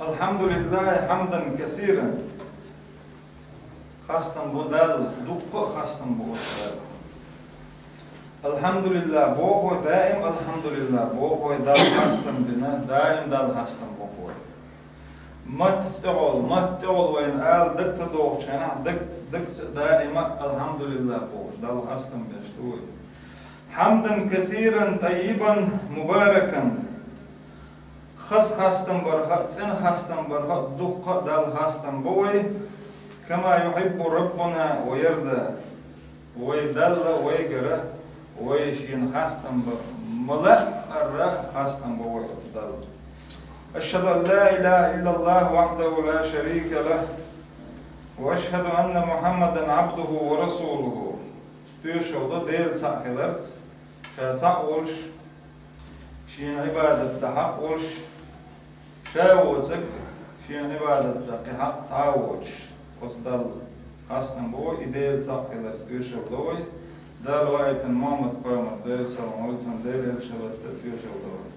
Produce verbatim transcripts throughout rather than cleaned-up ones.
الحمد لله حمدا كثيرا. Хастам бу Далла, дуккха а хастам бу Далла. الحمد لله боху вай даим, الحمد لله боху вай Далла хастам бина, даим Далла хастам боху вай. Матта цӀе гӀолла, матта цӀе гӀолла вайна ала дага ца дохучу хенахь, дага, дага ца даима الحمد لله бохуш, Далла хастам беш ду вай. حمدا كثيرا طيبا مباركا. Хаза хастам барх а, цӀена хастам барх а, дуккха а Далла хастам бо вай, كما يحب ربنا ويرضى. Вай Далла вайгара, вай шена хастам бо, ма-лаъара хастам бо вай оцу Далла. أشهد أن لا إله إلا الله وحده لا شريك له، وأشهد أن محمدا عبده ورسوله. Тоьшалла до Дела цхьаъ хиларца, Ша цхьаъ волуш, Шена Ӏибадат дан хьакъ волуш, Ша воцург, Шена Ӏибадат дан кхин хьакъ цхьа а воцуш, оцу Далла хастам бо вай, и Дела цхьаъ хиларца тоьшалла до вай. Дала ваийтина Мухьаммад-пайхамар, Делан салам хуьлда цунна, Делан элча хиларца тоьшалла до вай.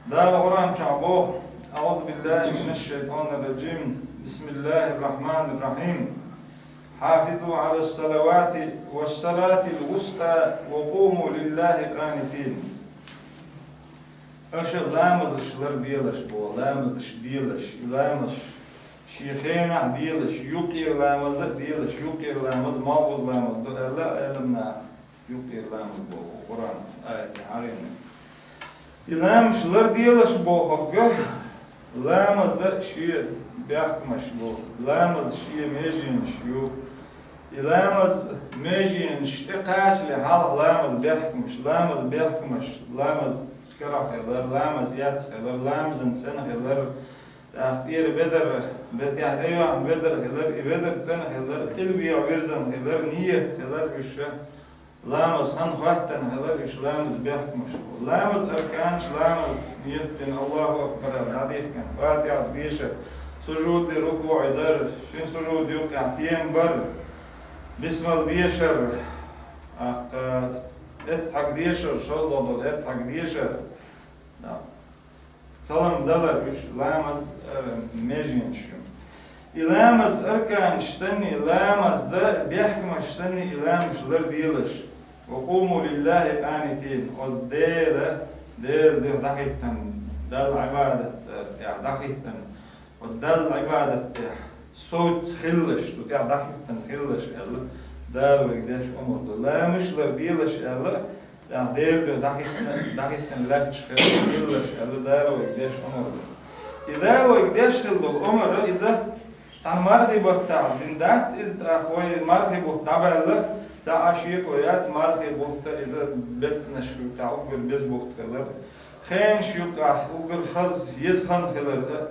Дала Къуръан чохь боху: أعوذ بالله من الشيطان الرجيم. بسم الله الرحمن الرحيم. حافظوا على الصلوات والصلاة الوسطى وقوموا لله قانتين. Аша ламазаш ларделаш боху, ламазаш делаш, и ламазаш шен хенахь делаш, юккъера ламаз а делаш, юккъера ламаз малхбуза ламаз ду аьлла Ӏеламнаха. Юккъера ламаз боху Къуръан аят тӀехь Ӏарина. И ламазаш ларделаш бохург, ламаза шен бехкамаш бу, ламаза шен меженаш ю. И ламаза меженаш тӀекхачале хьалха ламаза бехкамаш, ламаза бехкамаш, ламаз карахь хилар, ламаз эцна хилар, ламазан цӀена хилар, тӀаккха тӀера бедар, бе-, тӀехь тӀейоьхна бедар хилар, и бедар цӀена хилар, къилбехьа вирзина хилар, ният хилар уьш. Ламаз хан хӀоттана хилар, уьш ламаз бехкамаш бу. Ламаз арканаш, ламаз ният бина Аллаху акбар аьлла дӀадихкина, Фатихьат дешар, сужуде, рукуӀе дар, шин сужуд юккъехь тема бар, бисмал дешар, тӀаккха эттахьаг дешар, шолгӀа долу эттахьаг дешар. Да. Салам далар уьш ламаз, э, меженаш ю. И ламаз арканаш санна, и ламаза бехкамаш санна, и ламазаш ларделаш. وقوموا لله قانتين. Оцу Дела, Делан дуьхьа дӀахӀиттина, Далла Ӏибадат тӀехь дӀахӀиттина, оцу Далла Ӏибадат тӀехь соцуш хилалаш, цу тӀехь дӀахӀиттина хилалаш аьлла, Дала вайга деш омра ду. Ламазаш ларделаш аьлла, тӀаккха Делан дуьхьа дӀахӀиттина, дӀахӀиттина лаьтташ хилалаш аьлла, Дала вайга деш омра ду. И Дала вайга деш хилла долу омра иза цхьана мархи баттахь дина дац иза, тӀаккха вай мархи бутт дӀабаьлла, цхьа а шеко яц, мархи бутт иза беттанаш юккъехь уггар беза бутт хилар, хенаш юккъехь уггар хаза еза хан хилар,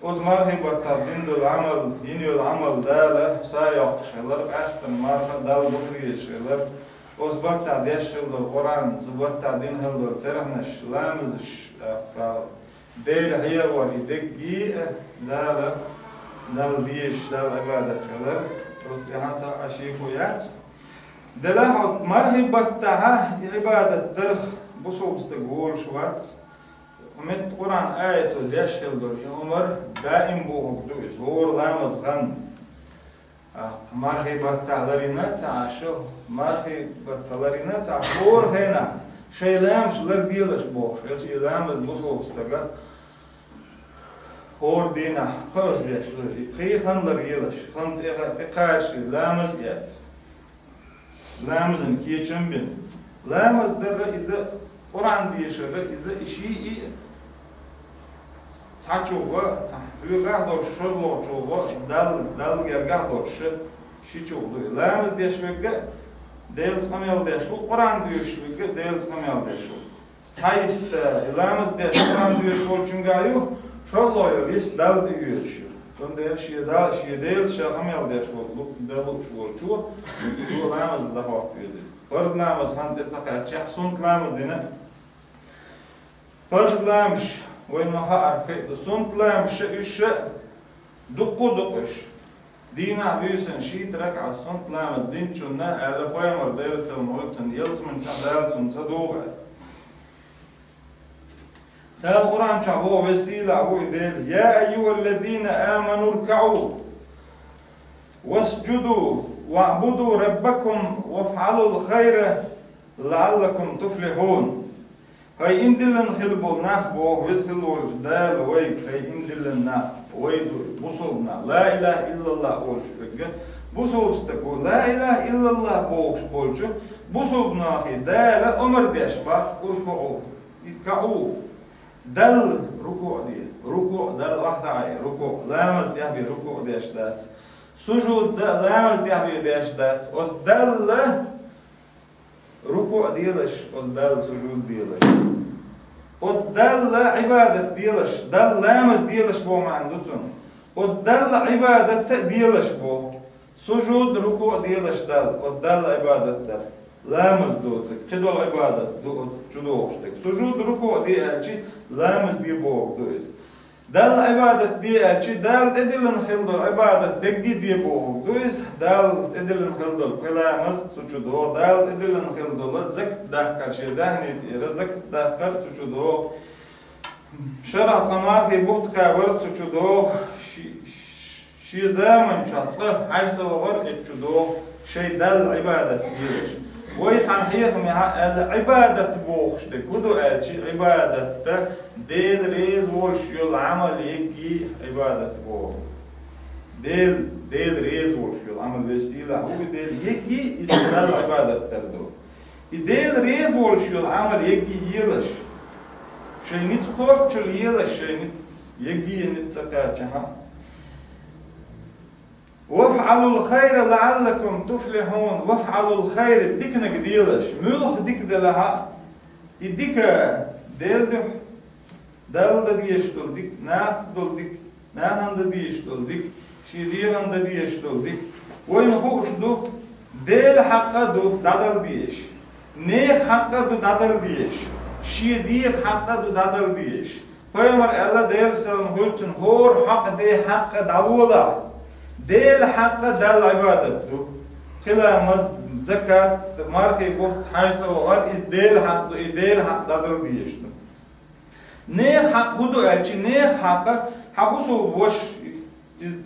оцу мархи баттахь дина долу Ӏамал, йина йолу Ӏамал Дала са йоккхуш хилар, къаьсттина марха Далла дукха дезаш хилар, оцу баттахь деш хилла долу Къуръан, цу баттахь дина хилла долу терхьнаш, ламазаш, тӀаккха Дела хьехор и дерриге а Дала, Далла дезаш, Далла Ӏибадат хилар, оцу тӀехь цхьа а шеко яц. Делахь оцу мархи баттахь и Ӏибадат дарх бусалба стаг волуш вац. Метта Къуръан аято деш хилла долу и омра даим бохург ду иза, хӀора ламаз хан. ТӀаккха мархи баттахь ларйина а ца Ӏаш, мархи баттахь ларйина а ца Ӏаш, хӀора хенахь шайн ламазаш ларделаш бохуш, хӀинца и ламаз бусалба стага хӀора дийнахь кхоъ деш ларйи, пхи хан ларъелаш, хан тӀе-, тӀекхачале ламаз эцна. Ламазан кечам бина. Ламаз дара иза, Къуръан дешара иза, и шиъ а цхьачугӀа, цхьа хьоьгахь долуш, шозлагӀчугӀа, Далла, Далла гергахь долуш, шичугӀа ду. Ламаз деш верг а Делаца къамел деш ву, Къуръан доьшуш верг а Делаца къамел деш ву. Цхьа йист, и ламаз деш Къуръан доьшуш волчуьнгахь ю, шолгӀа йолу йист Далла тӀеоьцуш ю. Цундела шен Дала, шен Делаца ша къамел деш волу, ду-, дан лууш волчо, цо ламаз дӀахӀотта веза. Парз ламаз хан тӀе ца кхаьччехь, суннат ламаз дина. Парз ламазаш вайна ма-хаъара кхин а ду. Суннат ламазаш а, уьш а дуккха а ду-кх уьш. Дийнахь, буьйсанна шийтта ракаӀат суннат ламаз динчунна аьлла, пайхамар, Делан салам хуьлда цунна, ялсамани чохь Дала цунна ца дугӀу аьлла. Дала Къуръан чу боху, веза-сийлахь ву и Дела: «يا أيها الذين آمنوا اركعوا واسجدوا واعبدوا ربكم وافعلوا الخير لعلكم تفلحون». ХӀай иман диллина хила болу нах, боху веза хила волчу Дала вайга, хӀай иман диллина нах, вай ду бусулба нах, ла илаха иллаллахӀ олуш верг бусулба стаг ву, ла илаха иллаллахӀ бохуш болчу бусулба нахе Дала омра деш боху: «اركعوا», и каӀу, Далла рукуъ де, рукуъ Далла вахтагӀе, рукуъ ламаз тӀехь бен рукуъ деш дац, сужуд дан ламаз тӀехь бен деш дац, оцу Далла рукуъ делаш, оцу Далла сужуд делаш. Оцу Далла Ӏибадат делаш, Далла ламаз делаш боху маьӀна ду цунна. Оцу Далла Ӏибадат а делаш боху. Сужуд, рукуъ делаш Далла, оцу Далла Ӏибадат дар. Ламаз доцург, кхидолу Ӏибадат ду оцу чу догӀуш дерг. Сужуд, рукуъ де аьлчи, ламаз де бохург ду иза. Далла Ӏибадат де аьлчи, Дала тӀедиллина хила долу Ӏибадат дерриге де бохург ду иза. Дала тӀедиллина хила долу кхин ламаз цу чу догӀу, Дала тӀедиллина хила долу закат даккхар, шен даьхни тӀера закат даккхар цу чу догӀу. Шарахь цкъа мархий бутт кхабар цу чу догӀу, ши-, шен заман чохь цкъа хьаьжцӀа вахар эцу чу догӀу, шайн Далла Ӏибадат делаш. Вай цхьана хьехамехь аьлла, Ӏибадат бохуш дерг хӀун ду аьлчи, Ӏибадат Дела реза волуш йолу Ӏамал егги Ӏибадат боху. Дела, Дела реза волуш йолу Ӏамал, веза-сийлахь ву и Дела, егги иза Далла Ӏибадат дар ду. И Дела реза волуш йолу Ӏамал егги елаш, шайн ницкъ кхоччуш елаш, шайн ницкъ егги ницкъ ца кхачахьа. «وافعلوا الخير لعلكم تفلحون». «وافعلوا الخير», диканиг делаш, муьлха дика делахь а, и дика Дела дуьхьа, Далла дан дезаш долу дика, нахаца долу дика, нахана дан дезаш долу дика, шен дегӀана дан дезаш долу дика. Вайна хууш ду, Делан хьакъ а ду дӀадала дезаш, нехан хьакъ а ду дӀадала дезаш, шен дегӀан хьакъ а ду дӀадала дезаш. Пайхамар аьлла, Делан салам хуьлда цунна: «ХӀора хьакъ де хьакъ а дӀалолахь». Делан хьакъ а Далла Ӏибадат ду. Кхин ламаз, закат, мархий бутт, хьаьжцӀа вахар, иза Делан хьакъ ду, и Делан хьакъ дӀадала дезаш ду. Нехан хьакъ хӀун ду аьлчи, нехан хьакъ а, хьан бусулба ваша, иза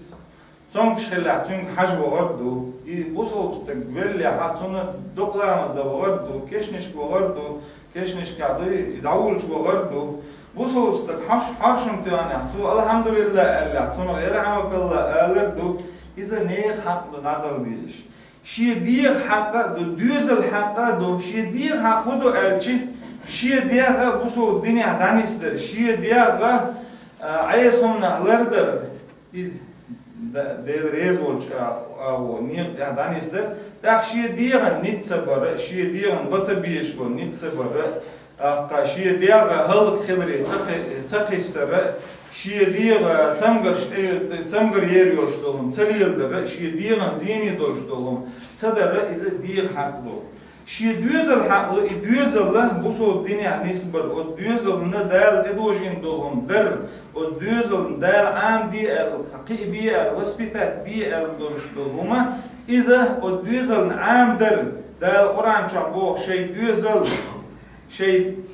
цомгуш хиллехь, цуьнга хьажа вахар ду. И бусулба стаг веллехь, цунна докъа ламаз дан вахар ду, кешнашка вахар ду, кешнашкахь дуй, и дӀавуллучу вахар ду. Бусулба стаг хьош-, хьошам тоьхнехь, цо «АлхьамдулиллахӀ» аьллехь, цунах «ЯрхьамукаллахӀ» алар ду. Иза нехан хьакъ ду дӀадала дезаш. Шен дегӀан хьакъ а ду, доьзалан хьакъ а ду. Шен дегӀан хьакъ хӀун ду аьлчи, шен дегӀ а бусулба динехь дӀанисдар, шен дегӀ а, а, Ӏеса хӀуманах лардар. Иза да-, Дела реза волчу а-, агӀо, некъа тӀехь дӀанисдар. ТӀаккха шен дегӀан ницкъ ца бар, шен дегӀан бан ца безаш болу ницкъ ца бар, тӀаккха шен дегӀ хӀаллакьхиларе ца кхи-, ца кхиссар, шен дегӀ цамгарш тӀе, цамгар ер йолуш долу хӀума ца леладар, шен дегӀан зене долуш долу хӀума ца дар, иза дегӀан хьакъ ду. Шен доьзалан хьакъ ду, и доьзал бусулба динехь нисбар, оцу доьзална Дала тӀедожийна долу хӀума дар, оцу доьзална Дала Ӏамаде аьлла, кхиабе аьлла, воспитать де аьлла долуш долу хӀума, иза оцу доьзална Ӏамадар. Дала Къуръан чохь боху: «Шайн доьзал, шайн,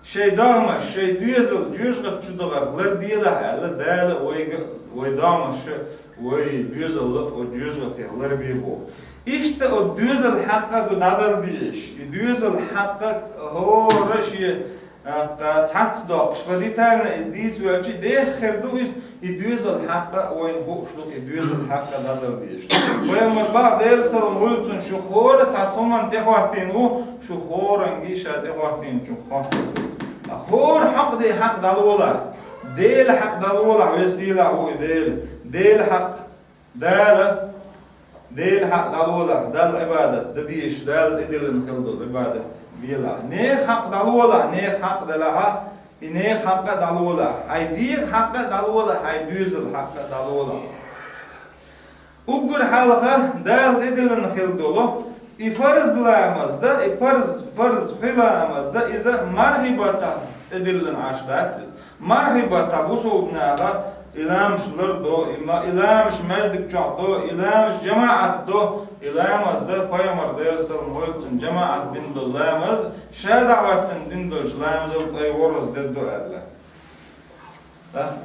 шайн догӀмаш, шайн доьзал жоьжахати чу дахар ларделахь», аьлла, Дала вайга, вай догӀмаш, вай доьзал оцу жоьжахатех ларбе боху. Иштта оцу доьзалан хьакъ а ду дӀадала дезаш. И доьзалан хьакъ а хӀора шен, а, цхьацца доккхуш, бан детально иза дийца ваьлчи, деха хир ду иза, и доьзалан хьакъ а вайна хууш ду, и доьзалан хьакъ а дӀадала дезаш. Пайхамар боху, Делан салам хуьлда цунна: «Шу хӀора цхьацца хӀуманна тӀехӀоттийна ву, шу хӀоранга ша тӀехӀоттийначух хоттур ду». ХӀора хьакъ де хьакъ дӀалолахь, Делан хьакъ дӀалолахь, веза-сийлахь ву и Дела, Делан хьакъ, Дала, Делан хьакъ дӀалолахь, Далла Ӏибадат дан дезаш, Дала тӀедиллина хила долу Ӏибадат делахь. Нехан хьакъ дӀалолахь, нехан хьакъ делахь, и нехан хьакъ а дӀалолахь, хьайн дегӀан хьакъ а дӀалолахь, хьайн доьзалан хьакъ а дӀалолахь. Уггар хьалха Дала тӀедиллина хила долу и фарз ламаз дан, и фарз, фарз пхи ламаз дан, иза мархий баттахь тӀедиллина Ӏаш дац иза. Мархий баттахь бусулба наха и ламазаш лардо, и ма-, и ламазаш маьждиг чохь до, и ламазаш жамаӀат до, и ламаз дан, Пайхамар, Делан салам хуьлда цунна, жамаӀат дина долу ламаз, ша дӀахӀоьттина дина долчу ламазал тӀе ворхӀазза деза ду аьлла.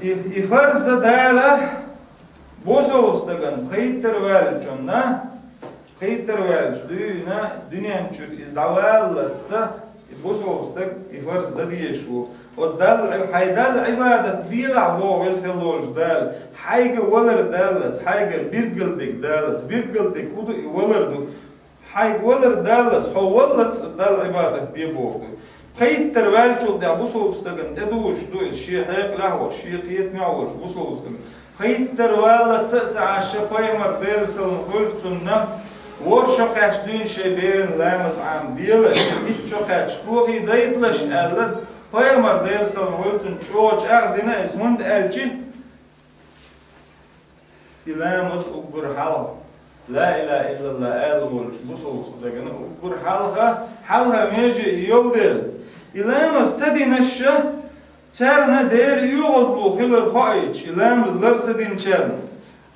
И, и фарз да Дала бусалба стагана, пхийттара ваьллачунна, пхийттара ваьллача дуьйна, дуьнен чуьра иза дӀаваллалца, и бусалба стаг и фарз дан дезаш ву. Оцу Далла, хьайн Далла Ӏибадат делахь боху веза хила волчу Дала, хьайга валар даллалц, хьайгара билгалдерг даллалц, билгалдерг хӀун ду, и валар ду. Хьайга валар даллалц, хьо валлалц Далла Ӏибадат де боху ду. Пхийттара ваьллачул тӀаьхьа бусалба стагана тӀедужуш ду иза, шен хьекъалехь а волуш, шен кхетамехь а волуш бусалба стагана. Пхийттара валлалц а ца Ӏаш, пайхамар Делан салам хуьлда цунна, ворхӀ шо кхаьчча дуьйна шайн берана ламаз Ӏамаделаш, итт шо кхаьчча тохий дайталаш аьлла, пайхамар Делан салам хуьлда цунна чӀогӀа чӀагӀдина иза, хӀунда аьлча и ламаз уггар хьалха, ла илаха иллаллах аьлла волчу бусалба стагана уггар хьалха, хьалхара меже и йолу дела. И ламаз ца динарш, царна Дела оьгӀазло хилар хоуьйтуш, и ламаз лар ца динчарна.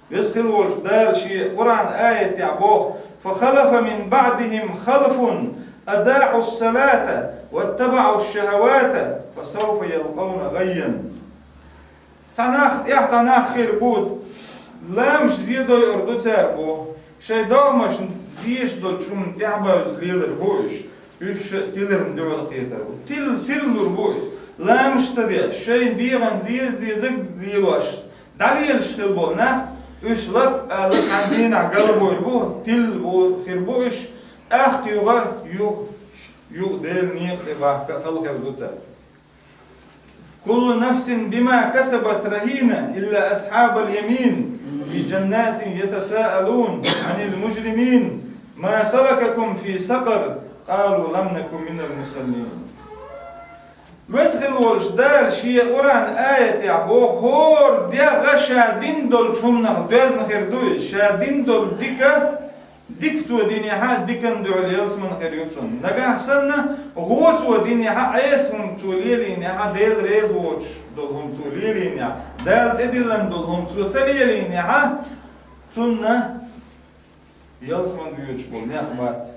Веза хила волчу Дала шен Къуръан аятехь боху: «فخلف من بعدهم خلف أضاعوا الصلاة واتبعوا الشهوات فسوف يلقون غيا». Цхьа нах, тӀаьхьа цхьа нах хир бу, ламазаш зен дойур ду цара бу, шайн догӀмашна дезаш долчу хӀуманна тӀаьхьабевза лелар бу уьш, уьш ша тиларна дуьхьал кхетар бу. Тил-, тиллур бу уьш, ламазаш ца деш, шайна бегӀан деза-дезаг лелош, дӀалелаш хила болу нах, уьш лап аьлла цхьана дийнахь галбойр бу, тилла бу, хир бу уьш, тӀаккха юха, юха, юха Делан некъа тӀе бахка а хала хир ду цара. «كل نفس بما كسبت رهينة إلا أصحاب اليمين في جنات يتساءلون عن المجرمين ما سلككم في سقر قالوا لم نك من المصلين». Веза хила волчу Дала шен Къуръан аятехь боху, хӀора дегӀ ша дина долчу хӀуманах доьзна хир ду иза, ша дина долу дика, дика цо динехь а, диканна дуьхьал ялсамани хир ю цунна. Нагахь санна, гӀо цо динехь а, Ӏеса хӀума цо лелийнехь а, Дела реза воцуш долу хӀума цо лелийнехь а, Дала тӀедиллина долу хӀума цо ца лелийнехь а, цунна ялсамани воьдуш болу некъ бац.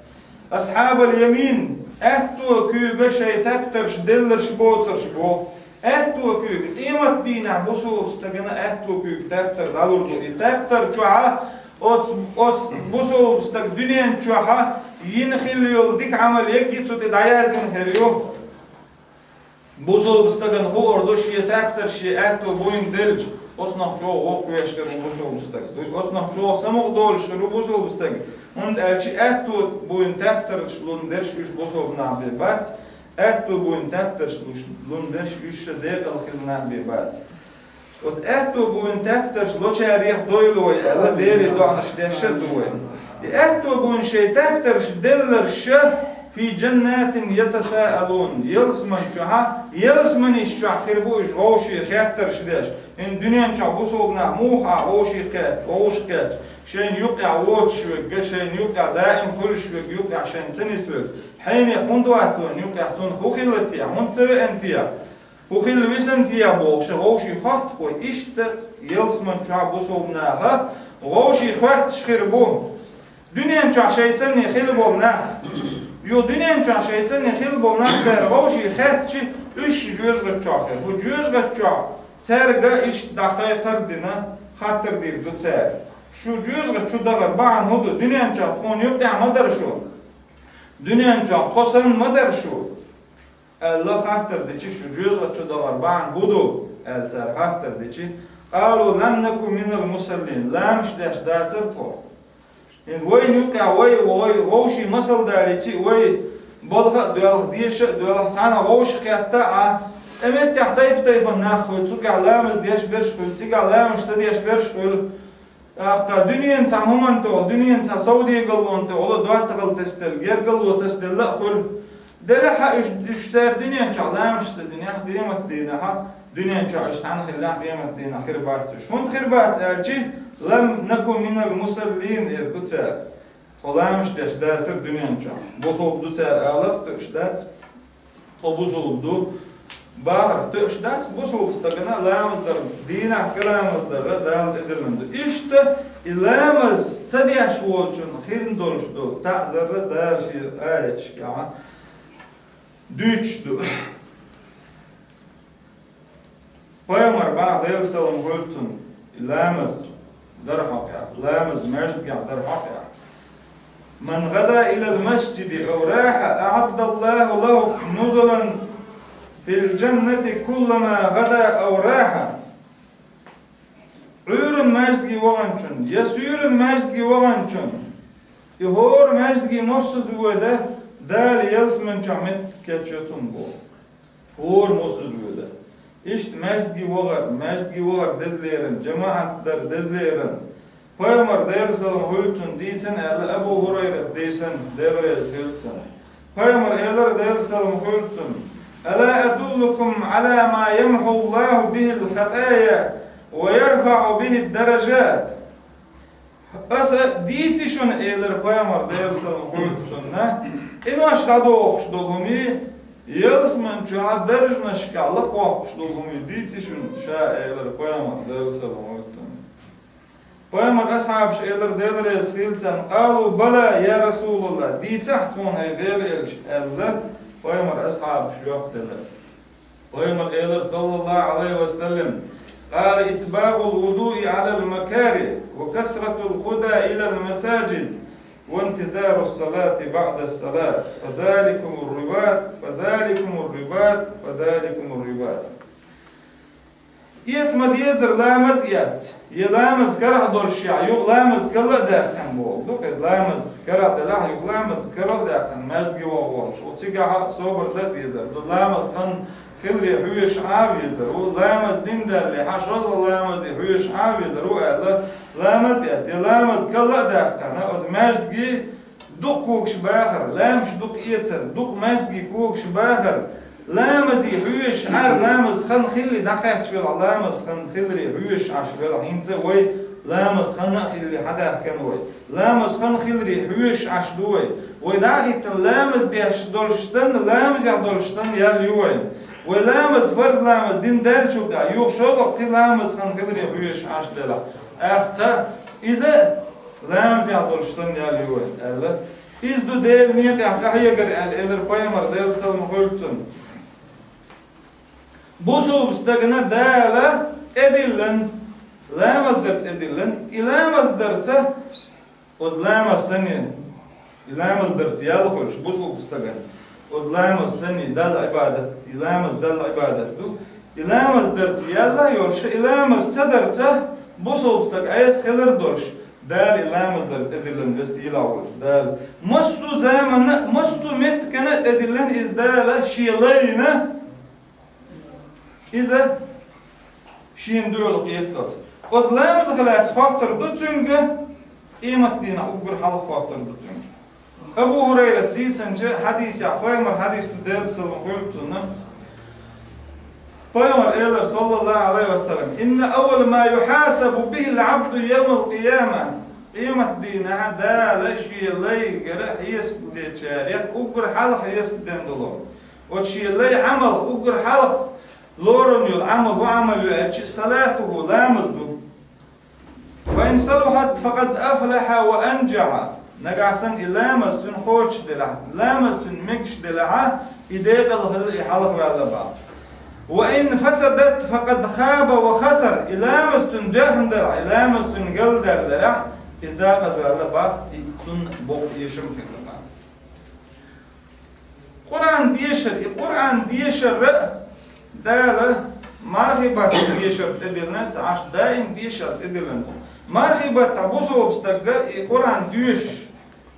Асхьабал ямин, аьтту куьйга шайн тептарш делларш боцурш бу. Аьтту куьйга, къемат дийнахь бусулба стагана аьтту куьйга тептар дӀалур ду. И тептар чохь а оцу, оцу бусулба стаг дуьнен чохь а йина хилла йолу дика Ӏамал егги цу тӀе дӀаязйина хир ю. Бусулба стагана хуур ду, шен тептар шен аьтту буйна делча, оцунах чӀогӀа воккхавеш хир ву бусулба стаг. Оцунах чӀогӀа самукъа долуш хир ву бусулба стаг. ХӀунда аьлча аьтту буйна тептарш лун дерш уьш бусулба нах бен бац, аьтту буйна тептарш луш, лун дерш уьш ша декъала хилла нах бен бац. Оцу аьтту буйна тептарш лочарех дойла вай аьлла, Деле доӀанаш деш а ду вай. И аьтту буйна шайн тептарш делларш ша фи джаннатин ятасаалун. Ялсамани чохь а, ялсаманиш чохь хир бу уьш вовшийн хеттарш деш. ХӀинца дуьнен чохь бусулба нах муха а вовшийн кхетта, вовшах кхетта, шайна юкъехь воцуш верг, шайна юкъехь даим хуьлуш верг, юкъехь шайна ца нисверг. Хьенех хӀунда вац вайна юкъехь, цунна хӀун хилла те, хӀунда ца веана те? ХӀун хилла висина те бохуш, вовшийн хоттахой, иштта ялсамани чохь бусулба наха вовшийн хоьттуш хир бу. Дуьнен чохь шайца санна хилла болу нах. Юха дуьнен чохь шайца санна хилла болу нах цара вовшийн хеттачи, уьш жоьжахати чохь хир бу. Жоьжахати чохь цаьрга иштта дӀакхайкхар а дина, хаттар дийр ду цара. Шу жоьжахати чу дахар бахьана хӀун ду? Дуьнен чохь тхуна юкъехь ма дара шу? Дуьнен чохь тхо санна ма дара шу? Аьлла хаттар дичи, шу жоьжахати чу дахар бахьана хӀун ду? Аьлла цара хаттар дичи, къалу лам наку минал мусаллин, ламаш деш дацара тхо. ХӀинца вайна юкъехь вай, вай вовшийн масал далийчи, вай балха а доьлху, деша а доьлху, цхьана вовшах кхетта а, тӀе меттехь тайп-тайпана нах хуьлу, цигахь ламаз деш берш хуьлу, цигахь ламаз ца деш берш хуьлу. ТӀаккха дуьненан цхьана хӀуманна тӀехула, дуьненан цхьа совдегаллонна тӀехула доттагӀалла тасаделла, гергалло тасаделла а хуьлу. Делахь а уьш, уьш цара дуьнен чохь ламазаш ца динехь, къемат дийнахь а, дуьнен чохь уьш цхьаьна хиллехь, къемат дийнахь хир бац уьш. ХӀунда хир бац аьлчи, лам наку минал мусаллин эр ду цара. Тхо ламазаш деш дацара дуьнен чохь. Бусулба ду цара аларх тоьуш дац. Тхо бусулба ду. Бахарх тоьуш дац бусулба стагана ламаз дар, дийнахь кӀа ламаз дар Дала тӀедиллина ду. Иштта и ламаз ца деш волчун хирна долуш долу таӀзар Дала шен аяташкахь дуьйцуш ду. Пайхамар бах, Делан салам хуьлда цунна, ламаз дар хьокъехь, ламаз маьждигехь дар хьокъехь. من غدا إلى المسجد أو راح أعد الله له نزلا في الجنة كلما غدا أو راح. Ӏуьйранна маьждиге ваханчунна, я суьйранна маьждиге ваханчунна, и хӀора маьждиге мосазза воьду, Дала ялсамани чохь меттиг кечйо цунна боху. ХӀора мосазза воьду. Иштта маьждиге вахар, маьждиге вахар дезалеран, жамаӀат дар дезалеран. Пайхамар, Делан салам хуьлда цунна, дийцина аьлла, Абу ХӀурайрата дийцина, Дела реза хуьлда цунна. Пайхамар элира, Делан салам хуьлда цунна: ألا أدلكم على ما يمحو الله به الخطايا ويرفع به الدرجات؟ Аса дийци шуна, элира Пайхамар, Делан салам хуьлда цунна, къинош дӀадохуш долу хӀума, ялсамани чохь даржанашкахь лакхоккхуш долу хӀума дийци шуна ша, элира Пайхамар, Делан салам хуьлда цунна. Пайхамар асхьабаш элира, Дела реза хуьлда царна: قالوا بلى يا رسول الله, дийцахь тхуна, хӀай Делан элча, аьлла, Пайхамар асхьабаш жоп делира. Пайхамар элира, саллаллаху Ӏалайхи ва саллам: قال إسباغ الوضوء على المكاره وكثرة الغداء إلى المساجد وانتظار الصلاة بعد الصلاة فذلكم الرباط فذلكم الرباط فذلكم الرباط. Эца ма дезара ламаз эцна, я ламаз карахь долуш, я юха ламаз карла а даьккхина боху. Ду-кх иза, ламаз карахь делахь, юха ламаз карла а даьккхина, маьждиге ваха волуш. Оцу цигахь а собар дан дезар ду, ламаз хан хиларе хьоьжуш Ӏа везар ву, ламаз дина даллехь, шозлагӀа ламазе хьоьжуш Ӏа везар ву аьлла, ламаз эцна, я ламаз карла а даьккхина, оцу маьждиге дукха когаш бахар, ламазаш дукха эцар, дукха маьждиге когаш бахар, ламазе хьоьжуш Ӏа, ламаз хан хилале дӀакхаьчча велахь, ламаз хан хиларе хьоьжуш Ӏаш велахь, хӀинца вай ламаз хан а хилале хьадаьхкина вай. Ламаз хан хиларе хьоьжуш Ӏаш ду вай. Вай дӀа а хӀиттина, ламаз деш долуш санна, ламазехь долуш санна ял ю вайн. Вай ламаз, фарз ламаз дина даьллачул тӀаьхьа, юха шолгӀа кхин ламаз хан хиларе хьоьжуш Ӏаш делахь, тӀаккха иза ламазехь долуш санна ял ю вайн, аьлла. Иза ду Делан некъехь къахьегар, аьлла, элира Пайхамар, Делан салам хуьлда цунна. Бусулба стагана Дала тӀедиллина, ламаз дар тӀедиллина, и ламаз дарца, оцу ламаз санна, и ламаз дарца ял хуьлуш бусулба стагана, оцу ламаз санна Далла Ӏибадат, и ламаз Далла Ӏибадат ду, и ламаз дарца ял а йолуш, и ламаз ца дарца бусулба стаг Ӏеса хилар долуш, Дала и ламаз дар тӀедиллина, веза-сийлахь волчу Дала. Массо а заманна а, массо а меттигана а тӀедиллина иза Дала шен лайна, иза шена дуьхьал кхеталц. Оцу ламазах лаьцна хоттур ду цуьнга, къематдийнахь уггар хьалха хоттур ду цуьнга. Абу ХӀурайрата дийцинчу хьадисехь, Пайхамар хьадис ду, Делан салам хуьлда цунна, Пайхамар элира, саллаллаху Ӏалайхи ва саллам: إن أول ما يحاسب به العبد يوم القيامة, къематдийнахь Дала шен лайгара хьесап дечарех уггар хьалха хьесап ден долу. Оцу шен лай Ӏамалх уггар хьалха лорун йолу Ӏамал, хӀун Ӏамал ю аьлча, صلاته, ламаз ду. فإن صلحت فقد أفلح وأنجح. Нагахь санна и ламаз цуьнан кхочушделахь, ламаз цуьнан мегаш делахь, и декъала хилла, и хьалха ваьлла бах. وإن فسدت فقد خاب وخسر. И ламаз цуьнан доьхна делахь, и ламаз цуьнан галдаьлла делахь, иза декъаза ваьлла бах, и цунна боккха эшам хилла бах. Къуръан дешар, и Къуръан дешар а Дала мархий баттахь дешар тӀедиллина, ца Ӏаш даим дешар тӀедиллина. Мархий баттахь бусулба стага и Къуръан доьшуш,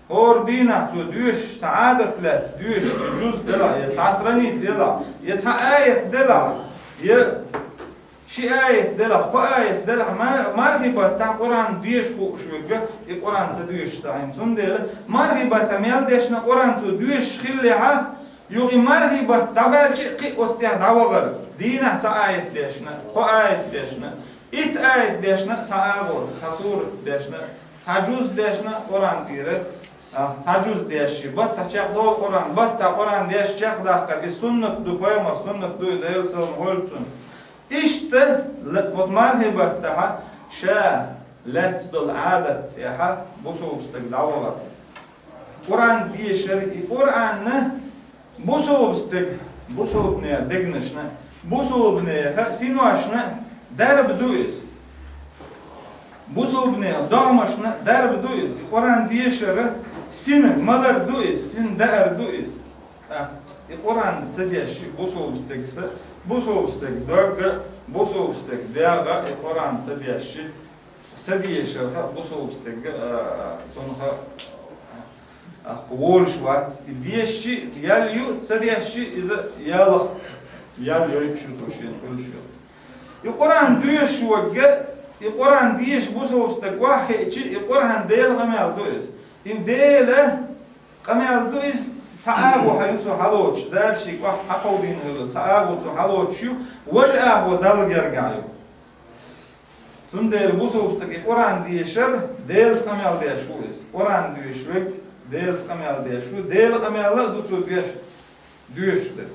хӀора дийнахь цо доьшуш, цхьа Ӏадат лаьцна доьшуш, я жуз делахь, я цхьа страница делахь, я цхьа аят делахь, я ши аят делахь, кхо аят делахь, ма-, мархий баттахь Къуръан деша хууш верг, и Къуръан ца доьшуш ца Ӏийна. Цундела мархий баттахь мел дешна Къуръан цо доьшуш хиллехь, юха и мархий баттахь дӀабаьлча а кхин а оцу тӀехь дӀавахар. Дийнахь цхьа аят дешна, кхо аят дешна, итт аят дешна, цхьа агӀор, цхьа сурат дешна, цхьа жуз дешна Къуръан тӀера, а, цхьа жуз дешши, баттахь чекхдолу Къуръан, баттахь Къуръан дешши чекхдаккхар, и суннат ду, пайхамар суннат ду, и Делан салам хуьлда цунна. Иштта, ла-, оцу мархий баттахь ша лаьцна долу Ӏадат тӀехь бусулба стаг дӀавахар. Къуръан дешар, и Къуръанна бусулба стаг, бусулбанийн дегнашна, Бусулбанеха синошна дарба ду иза. Бусулбанеха догӀмашна дарба ду иза. Къуръан дешара сина малар ду иза, сина даар ду иза. А, и Къуръан ца дешча бусулба стаг са, бусулба стаг догга, бусулба стаг дегӀа, и Къуръан ца дешча са дешарха бусулба стаг, а, цунха, а, аккха волуш вац. И дешча ял ю, ца дешча иза ялах, ял йойуш ю цо шен, хуьлуш ю. И Къуръан доьшуш вагга, и Къуръан деша бусулба стаг ваха хиъча, и Къуръан Делан къамел ду иза. И Делан къамел ду иза, цхьа агӀо хьан ю цо хьалоцуш, Дала шега охьа хьакховдийна хилла, цхьа агӀо цо хьалоцуш ю, важа агӀо Далла гергахь ю. Цундела бусулба стаг и Къуръан дешар, Делаца къамел деш ву иза. Къуръан доьшуш верг, Делаца къамел деш ву, Делан къамел а ду цо доьш-, доьшуш дерг.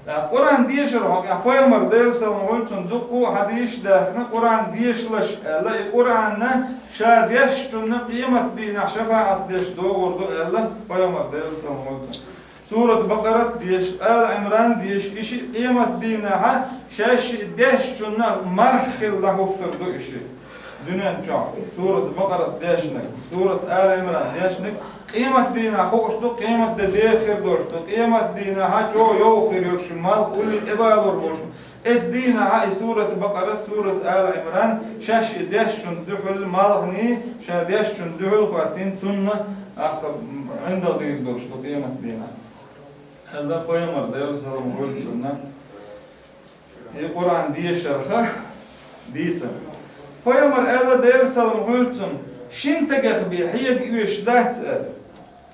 Ткъа Къуръан дешар хьокъехь пайхамар Делан салам хуьлу цунна дуккха а хьадисаш даьхкина, Къуръан дешалаш аьлла, и Къуръанна ша дешчунна къематдийнахь шафаӀат деш догӀур ду аьлла, пайхамар Делан салам хуьлу цунна. Сурат Бакъарат деша, Ала Ӏимран деша, и шиъ къематдийнахьа шаьш шиъ дешчунна марх хилла дӀахӀуттур ду и шиъ. Дуьнен чохь сурат Бакъарат дешнарг, сурат Ала Имран дешнарг, къематдийнахь хууш ду, къематде деха хир долуш ду, къематдийнахьа чӀогӀа йовха хир йолуш ю, малх улле тӀебалор болуш ду. Эс дийнахьа и сурат Бакъарат, сурат Ала Имран, шаьш и дешчун дуьхьал малхний, ша дешчун дуьхьал хӀоттийна, цунна аккха гӀиндал дийр долуш ду къематдийнахь. Аьлла пайхамар Делан салам хуьлу цунна. И Къуръан дешарха дийцар. Пайхамар аьлла, Делан салам хуьлу цунна, шина стагах бен хьега оьшуш дац аьлла.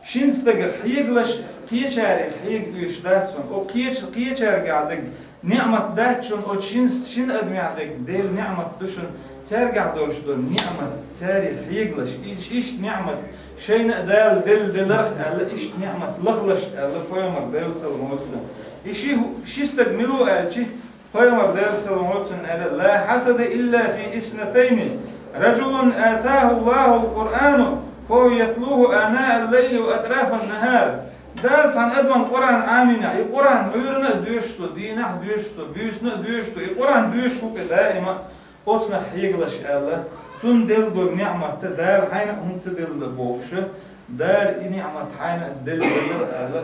Шина стагах хьегалаш, кхечарех хьега оьшуш дац цунна. О кхеча-, кхечаьргахь дерг ниӀмат дац шуна, оцу шин-, шина адамехь дерг Делан ниӀмат ду шуна, цаьргахь долуш долу ниӀмат, царех хьегалаш, иш-, иштта ниӀмат, шайна а Дала делла деларх аьлла, иштта ниӀмат лахалаш аьлла, пайхамар Делан салам хуьлу цунна. И ши, ши стаг мила ву аьлча, пайхамар Делан салам хуьлу цунна аьлла: «Ла хьасада илла фи иснатайни, раджулун атаху Аллаху ал-Къуръану, фа хува ятлуху анаа ал-лайли ва атрафа ан-нахар». Дала цхьана адамна Къуръан Ӏамийна, и Къуръан Ӏуьйранна а доьшу цо, дийнахь а доьшу цо, буьйсанна а доьшу цо, и Къуръан доьшуш ву-кх даима, оцунах хьегалаш аьлла, цунна делла долу ниӀмат Дала хьайна а хӀунда ца делла бохуш, Дала и ниӀмат хьайна а делла аьлла,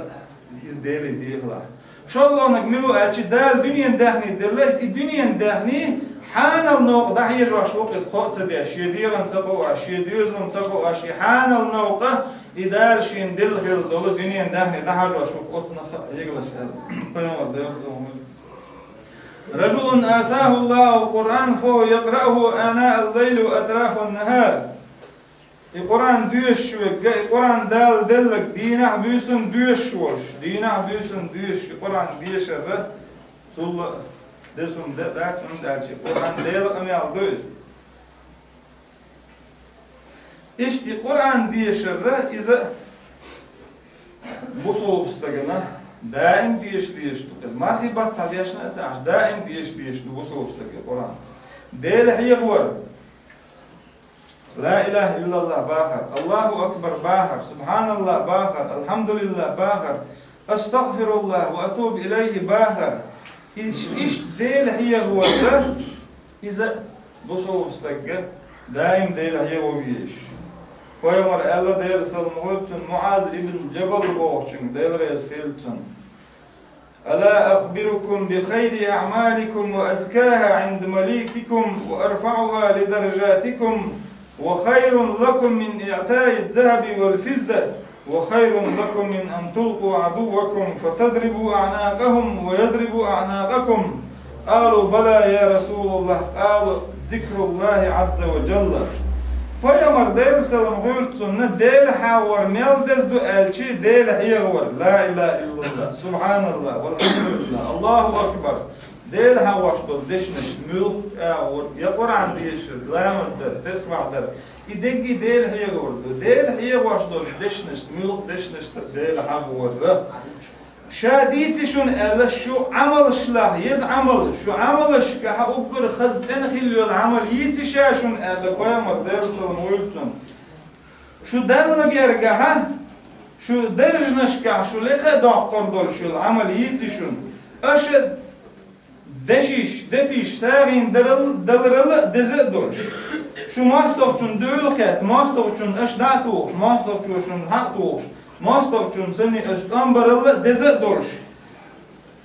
иза Деле дехалахь. ШолгӀаниг мила ву аьлча, Дала дуьненан даьхни делла, и дуьненан даьхни хьанал новкъа дӀахьежош ву-кх иза, кхоъ ца деш, шен дегӀан ца кхоош, шен доьзална ца кхоош, и хьанал новкъа и Дала шена делла хилла долу дуьненан даьхни дӀахьажош ву-кх, оцунах а хьегалаш аьлла. Пайхамар Делан салам хуьлу цунна. «Раджулун атаху Аллаху ал-Къуръан, фа хува якъраугу анаа ал-лайли ва атрафа ан-нахар». И Къуръан доьшуш верг, и Къуръан Дала делларг дийнахь а буьйсанна а доьшуш волуш, дийнахь а буьйсанна а доьшуш, и Къуръан дешар цул деза хӀума дац, хӀунда аьлча и Къуръан Делан къамел ду иза. Иштта и Къуръан дешар иза бусулба стагана даим деша дезаш ду. Иза мархий баттахь дешна а ца Ӏаш, даим деша дезаш ду бусулба стага Къуръан. Дела хьехавар, ла илаха иллаллах бахар, Аллаху акбар бахар, субханаллах бахар, алхьамдулиллах бахар, астагфируллах ва атубу илайхи бахар. Иш-, иштта Дела хьехавар, иза бусулба стага даим Дела хьехо везаш. Пайхамар аьлла, Делан салам хуьлу цунна, МуӀаз ибн Джабал бохучуьнга, Дела реза хуьлу цунна: «Ала ахбирукум би хайри аъмаликум ва азкаха гӀинда маликикум ва арфаӀуха ли даражатикум, ва хайрун лакум мин иътаи аз-захаби вал фидда, ва хайрун лакум мин ан тулкъу гӀадуввакум фатадрибу аънакъахум ва ядрибу аънакъакум». Къалу: «Бала, я Расулаллах». Къала: «Зикруллахи Ӏазза ва Джалла». Пайхамар, Делан салам хуьлу цунна, Дела хьехавар мел деза ду аьлча, Дела хьехавар, ла илаха иллаллах, субханаллах, валхьамдулиллах, Аллаху акбар. Дела хьехош долу дешнаш муьлххачу агӀор, я Къуръан дешар, ламаз дар, тасбихь дар, и дерриге Дела хьехавар ду. Дела хьехош долу дешнаш муьлхха дешнашца Дела хьехавар. Ша дийци шуна аьлла, шу Ӏамалшлахь еза Ӏамал, шу Ӏамалшкахь уггар хаза цӀена хилла йолу Ӏамал йийци ша шуна аьлла, пайхамар, Делан салам хуьлу цунна. Шу Далла гергахь, шу даржанашкахь шу лекха а доккхур долуш йолу Ӏамал йийци шуна. Аша Дешаш, деташ сагӀийна дарал-, даларал а деза а долуш. Шу мостагӀчунна дуьхьал кхетта, мостагӀчунна аша дӀа а тухуш, мостагӀчо шуна хьа а тухуш, мостагӀчунна санна аша тӀом барал а деза а долуш.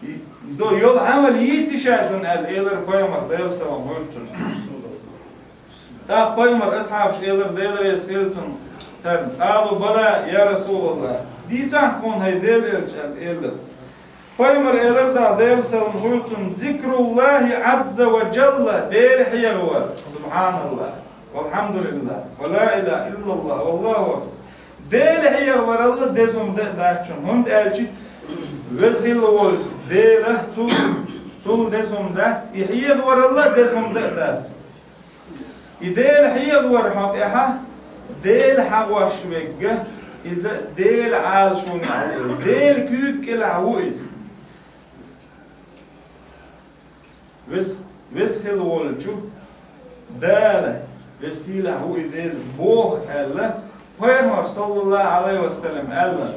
И, до, йолу Ӏамал йийци ша шуна аьлла, элира пайхамар, Делан салам хуьлда цунна. ТӀаккха пайхамар асхьабаш элира, Дела реза хила цунна, царна: «Къалу бала, я РасулаллахӀ, дийцахьа тхуна, хӀай Делан элча», аьлла, элира. Пайхамар элира тӀаккха, Делан салам хуьлда цунна: «ЗикруллахӀи Ӏазза ва жалла», Дела хьехавар, субхьаналлахӀ, валхьамдулиллахӀ, ва ла илахӀа иллаллахӀ, валлахӀу акбар. Дела хьехаварал а деза хӀума дан а дац шуна, хӀунда аьлча Веза хилла волчу Дела цул, цул деза хӀума дац, и хьехаварал а деза хӀума дан а дац. И Дела хьехавар хьо тӀехь, Дела хьахош верг, иза Делан Ӏалашонехь ву иза, Делан куьйга кӀелахь ву иза. Веза, Веза хилла волчу Дала, Веза сийлахь ву и Дела, боху аьлла, пайхамар, саллаллахӀу Ӏалайхи ва саллам, аьлла: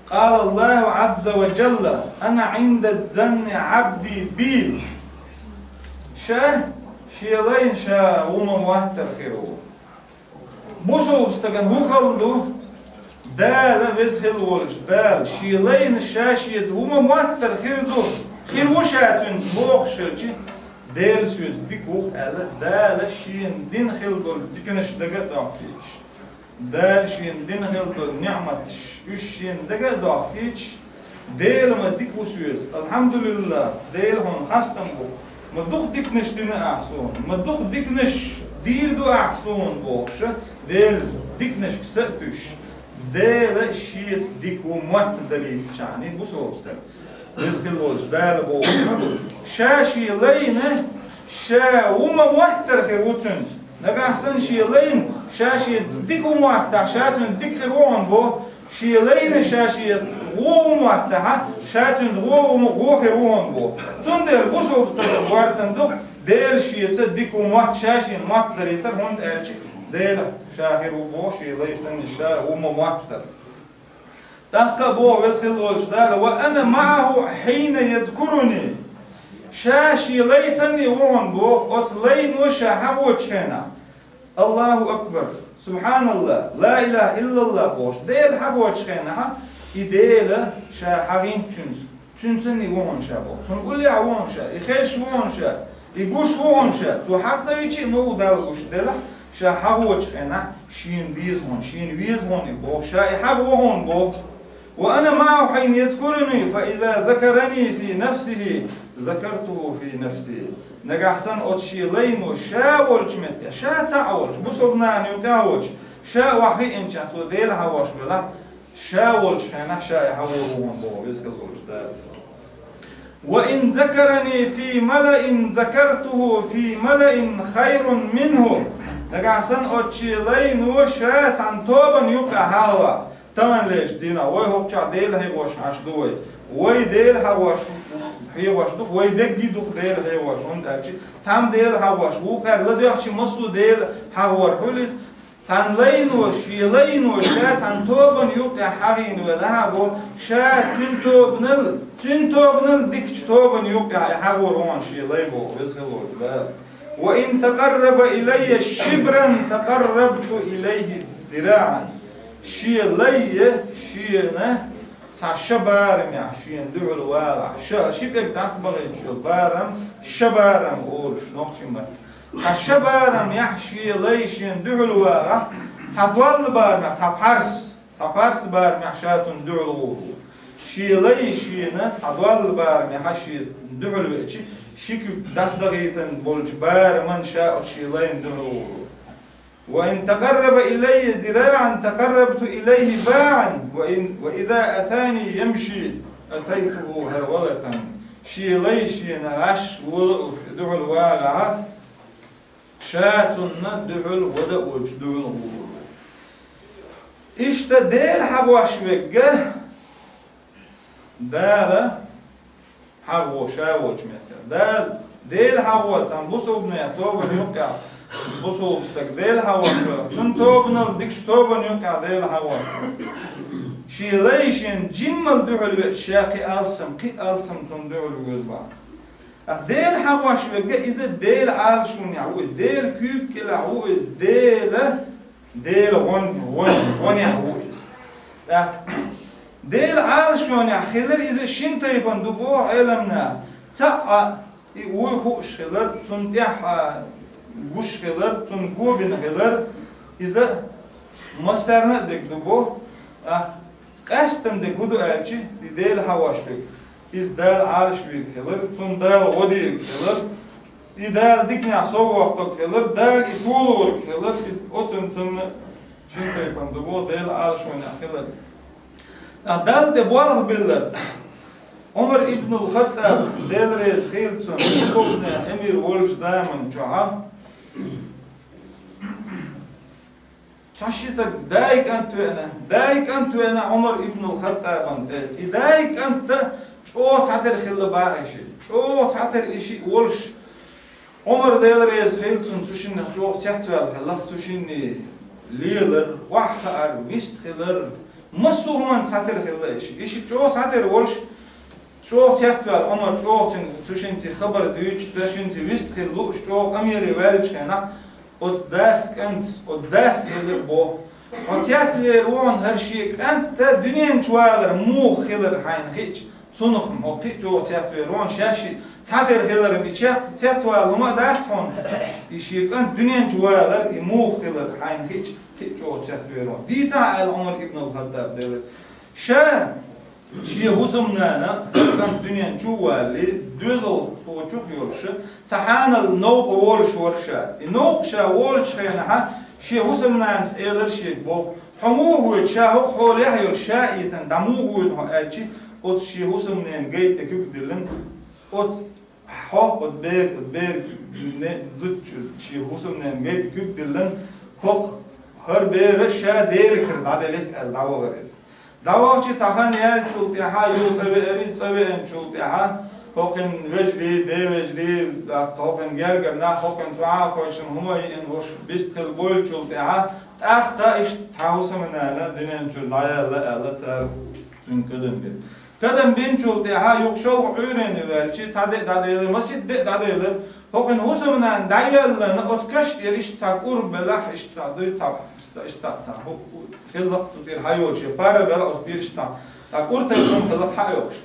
«Къала АллахӀу Ӏазза ва жалла: „Ана Ӏинда занни Ӏабди би“». Ша шен лайна ша ву ма моттар хир ву. Бусалба стагана хӀун хала ду? Дала, Веза хилла волчу Дала, шен лайна ша шеца ву ма моттар хир ду, хир ву ша цуьнца бохуш хилча, Дела соьца дика ву аьлла, Дала шена дина хила долу диканаш дага а дохкуьйтуш. Дала шена дина хила долу ниӀматаш, уьш шена дага а дохкуьйтуш, Дела ма дика ву соьца. АлхьамдулиллахӀ, Дела хьуна хастам бу. Ма дукха диканаш дина ахь суна. Ма дукха диканаш дийр ду ахь суна бохуша, Делан диканашка са а туьйсуш. Дела шеца дика ву моттаделлачхьана бусалба стаг. Веза хилла волчу Дала боху ма ду. Ша шен лайна, ша ву ма моттар хир ву цуьнца. Нагахь санна шен лайна, ша шеца дика ву моттахь, ша цуьнца дика хир ву хьуна боху. Шен лайна ша шеца гӀо ву моттахьа, ша цуьнца гӀо ву ма гӀо хир ву хьуна боху. Цундела бусалба стага гортан ду, Дела шеца дика ву мотта, ша шена моттадаритар, хӀунда аьлча Дела ша хир ву боху, шен лайна ша ву ма моттар. ТӀаккха а боху Веза хилла волчу Дала: «Ва ана маӀаху хьийна язкуруни». Ша шен лайцанний ву хьуна боху, оцу лайно ша хьахочу хенахь. АллахӀу акбар! СубхьаналлахӀ! Ла илахӀа иллаллахӀ! Бохуш, Дела хьахочу хенахь, и Дела ша хьахийначуьнца, цуьнцанний ву хьуна ша боху. Цунна уллехь ву хьуна ша, и хезаш ву хьуна ша, и гуш ву хьуна ша. Цо хьаха ца вичи а ма ву Далла гуш делахь, ша хьахочу хенахь, шена веза хьуна, шена веза хьуна и боху, ша и хьаха ву хьуна боху. «Ва ана маӀаху хьийна язкуруни, фа иза закарани фи нафсихи, закартуху фи нафси». Нагахь санна оцу шен лайно ша волчу метте, ша цхьаъ волчу, бусалба нана юкъахь а волчу, ша охьахиъначохь цо Дела хьахош велахь, ша волчу хенахь ша и хьахор ву хьуна боху Веза хилла волчу Дала. «Ва ин закарани фи малаин, закартуху фи малаин хайрун минху». Нагахь санна оцу шен лайно ша цхьана тобанна юкъахь хьалавахь, таханлерчу дийнахь, вай хӀокхучохь Дела хьехош Ӏаш ду вай. Вай Дела хьахош, хьехош ду-кх, вай дерриге а ду-кх Дела хьехош, хӀунда аьлча цхьамма Дела хьахош ву, кхаьрга ладоьгӀча массо а Дела хьахор хуьлу иза. Цхьана лайно, шен лайно ша цхьана тобанна юкъахь хьахийна велахь а боху, ша цуьнан тобанал, цуьнан тобанал дикачу тобанна юкъахь и хьахор ву хьуна шен лай боху Веза хилла волчу Дала. «Ва ин такъарраба илаййа шибран, такъаррабту илайхи дираӀан». Шен лай шена цхьа ша барамехь шена дуьхьал валахь, ша, ши пӀелг дӀасабахийтуш йолу барам, ша барам олуш нохчийн маттахь. Цхьа ша барамехь шен лай шена дуьхьал валахь, цхьа долла барамехь, цхьа пхьарс, цхьа пхьарс барамехь ша цунна дуьхьал гӀур ву. Шен лай шена цхьа долла барамехь шен дуьхьал веача, ши куьг дӀасадахийтина болчу бараман ша оцу шен лайна дуьхьал гӀур ву. «Ва ин такъарраба илаййа дираӀан, такъаррабту илайхи баӀан, ва ин, ва иза атани ямши, атайтуху харвалатан». Шен лай шена гӀаш вала а дуьхьал вагӀахь, ша цунна дуьхьал вада а воьдуш дуьхьал гӀур ву. Иштта Дела хьахош верг, Дала хьахо ша волчу метте. Дала, Дела хьахор цхьана бусалбанехь тобанна юкъехь, бусалба стаг Дела хьахош верг, цуьнан тобанал дикачу тобанна юкъехь Дела хьахош верг. Шен лай шена жиммал дуьхьал веача, ша кхин алсам, кхин алсам цунна дуьхьал воьду боху. ТӀаккха Дела хьагӀош верг, иза Дела Ӏалашонехь ву иза, Дела куьйга кӀелахь ву иза, Дела, Дела гӀон-, гӀон-, гӀонехь ву иза. ТӀаккха Дела Ӏалашонехь хилар иза шин тайпана ду боху Ӏеламнаха. Цхьаъ а, и вуй хууш хилар, цунна тӀехь а гуш хилар, цунна гобина хилар, иза массарна а дерг ду боху. ТӀаккха къаьстина дерг хӀун ду аьлча, и Дела хьагӀош верг. Иза Дала Ӏалаш верг хилар, цунна Дала гӀо дийриг хилар, и Дала диканехь соввоккхург хилар, Дала и толориг хилар, иза оцунна цунна шин тайпана ду боху Дела Ӏалашонехь хилар. ТӀаккха Далла тӀе болх биллар. Ӏумар ибнул Хаттаб, Дела реза хилла цунна, мусулманийн эмир волчу заман чохь, цхьа ши стаг даи кӀант веана, даи кӀант веана Ӏумар ибнул Хаттабан тӀе. И даи кӀант чӀогӀа цхьатера хилла боху иза. ЧӀогӀа цхьатера и шиъ волуш, Ӏумар, Дела реза хилла цунна, цу шиннах чӀогӀа цецваьлла хилла, цу шинна лелар, охьахаар, вист хилар, массо а хӀуманна цхьатера хилла и шиъ. И шиъ чӀогӀа цхьатера волуш, чӀогӀа цецваьлла Ӏумар, чӀогӀа цуьнга, цу шинца хабар дуьйцуш, цу шинца вист хилла лууш, чӀогӀа къамеле ваьллачу хенахь, оцу дас кӀант, оцу дас элира боху: «Хьо цецвер ву хьуна хӀара шен кӀант дуьнен чу валар муха хилар хьайна хиъча, цунах-м хьо кхин а чӀогӀа цецвер ву хьуна, шаьш шиъ цхьатера хилар-м и чекх цецвала хӀума а дац хьуна, и шен кӀант дуьнен чу валар и муха хилар хьайна хиъча, кхин а чӀогӀа цецвер ву хьуна». Дийцахьа аьлла Ӏумар ибн ал-Хаттаб делира. Ша Шен хӀусамнана кӀант дуьнен чу а валале, доьзал кхочух йолуш, цхьа хьанал новкъа волуш вара ша. И новкъа ша волучу хенахь, шен хӀусамнанас элира шега боху: «Хьо муха воьду ша хӀокху хьолехь а йолуш, ша а йитина, дӀа муха воьду хьо?» аьлча, оцу шен хӀусамненан гай тӀе куьг диллина, оцу хьо, оцу бер, оцу бер не, зудчун шен хӀусамненан гай тӀе куьг диллина, хӀокху хӀара бер ша дерригара дӀаделира аьлла, дӀавахара иза. ДӀавахча цхьа хан яьллачул тӀаьхьа, юха цӀа веара иза, цӀа веанчул тӀаьхьа, хӀокхуьнан вежарий, ден вежарий, тӀаккха хӀокхуьнан гергара нах, хӀокхуьнца цхьа а хойшина хӀума а йиъна, уьш бист хилла бойчул тӀаьхьа, тӀаккха иштта хьан хӀусамнана дуьнен чуьра дӀаяьлла аьлла, цара цуьнга кадам бира. Кадам бинчул тӀаьхьа юха шолгӀа Ӏуьйренна ваьлча, цхьа де а дӀаделира, масийтта де а дӀаделира, хӀокхуьнан хӀусамнана дӀаяьллина, оцу каш тӀера иштта цхьа кӀур белахь, иштта цхьа дуй, цхьа, иштта цхьа, цхьа хӀу-, хӀу-, хилла-кх цу тӀера хьайолуш, я пара белахь оцу тӀера иштта цхьа, цхьа кӀур тайпана хилла-кх хьа а йохуш.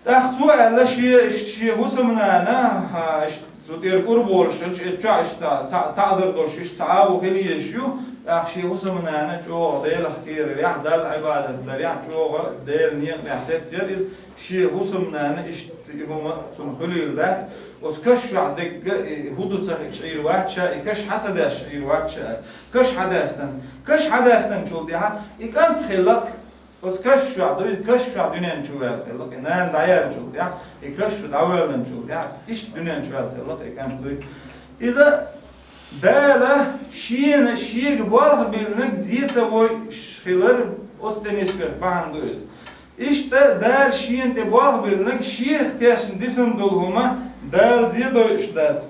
ТӀаккха цо аьлла, шен, иштта шен хӀусамнана, а, иштта цу тӀера кӀур болуш, иштта, иштта чохь иштта цхьа, цхьа таӀзар долуш, иштта цхьа агӀо хила езаш ю, тӀаккха шен хӀусамнана чӀогӀа Делах кхерарехь, Далла Ӏибадат дарехь, чӀогӀа Делан некъа тӀехь сеццера иза, шен хӀусамнана иштта и хӀума цунна хуьлийла дац. Оцу каш чохь дерг и хӀун ду ца хиъча Ӏийр вац ша, и каш хьан ца деш Ӏийр вац ша. Каш хьан даьстина? Каш хьан даьстинчул тӀаьхьа и кӀант хилла-кх, оцу каш чохь дуй, каш чохь дуьнен чу ваьлла хилла-кх, и нана дӀаяьллачул тӀаьхьа, и каш чу дӀавоьллинчул тӀаьхьа, иштта дуьнен чу ваьлла хилла-кх и кӀант дуй. Иза Дала шена шега болх биллинарг зе ца войуш хилар, оцу тӀе нисбеш бахьана ду иза. Иштта Дала шена тӀе болх биллинарг шех тешна дисина долу хӀума Дала зе дойуш дац.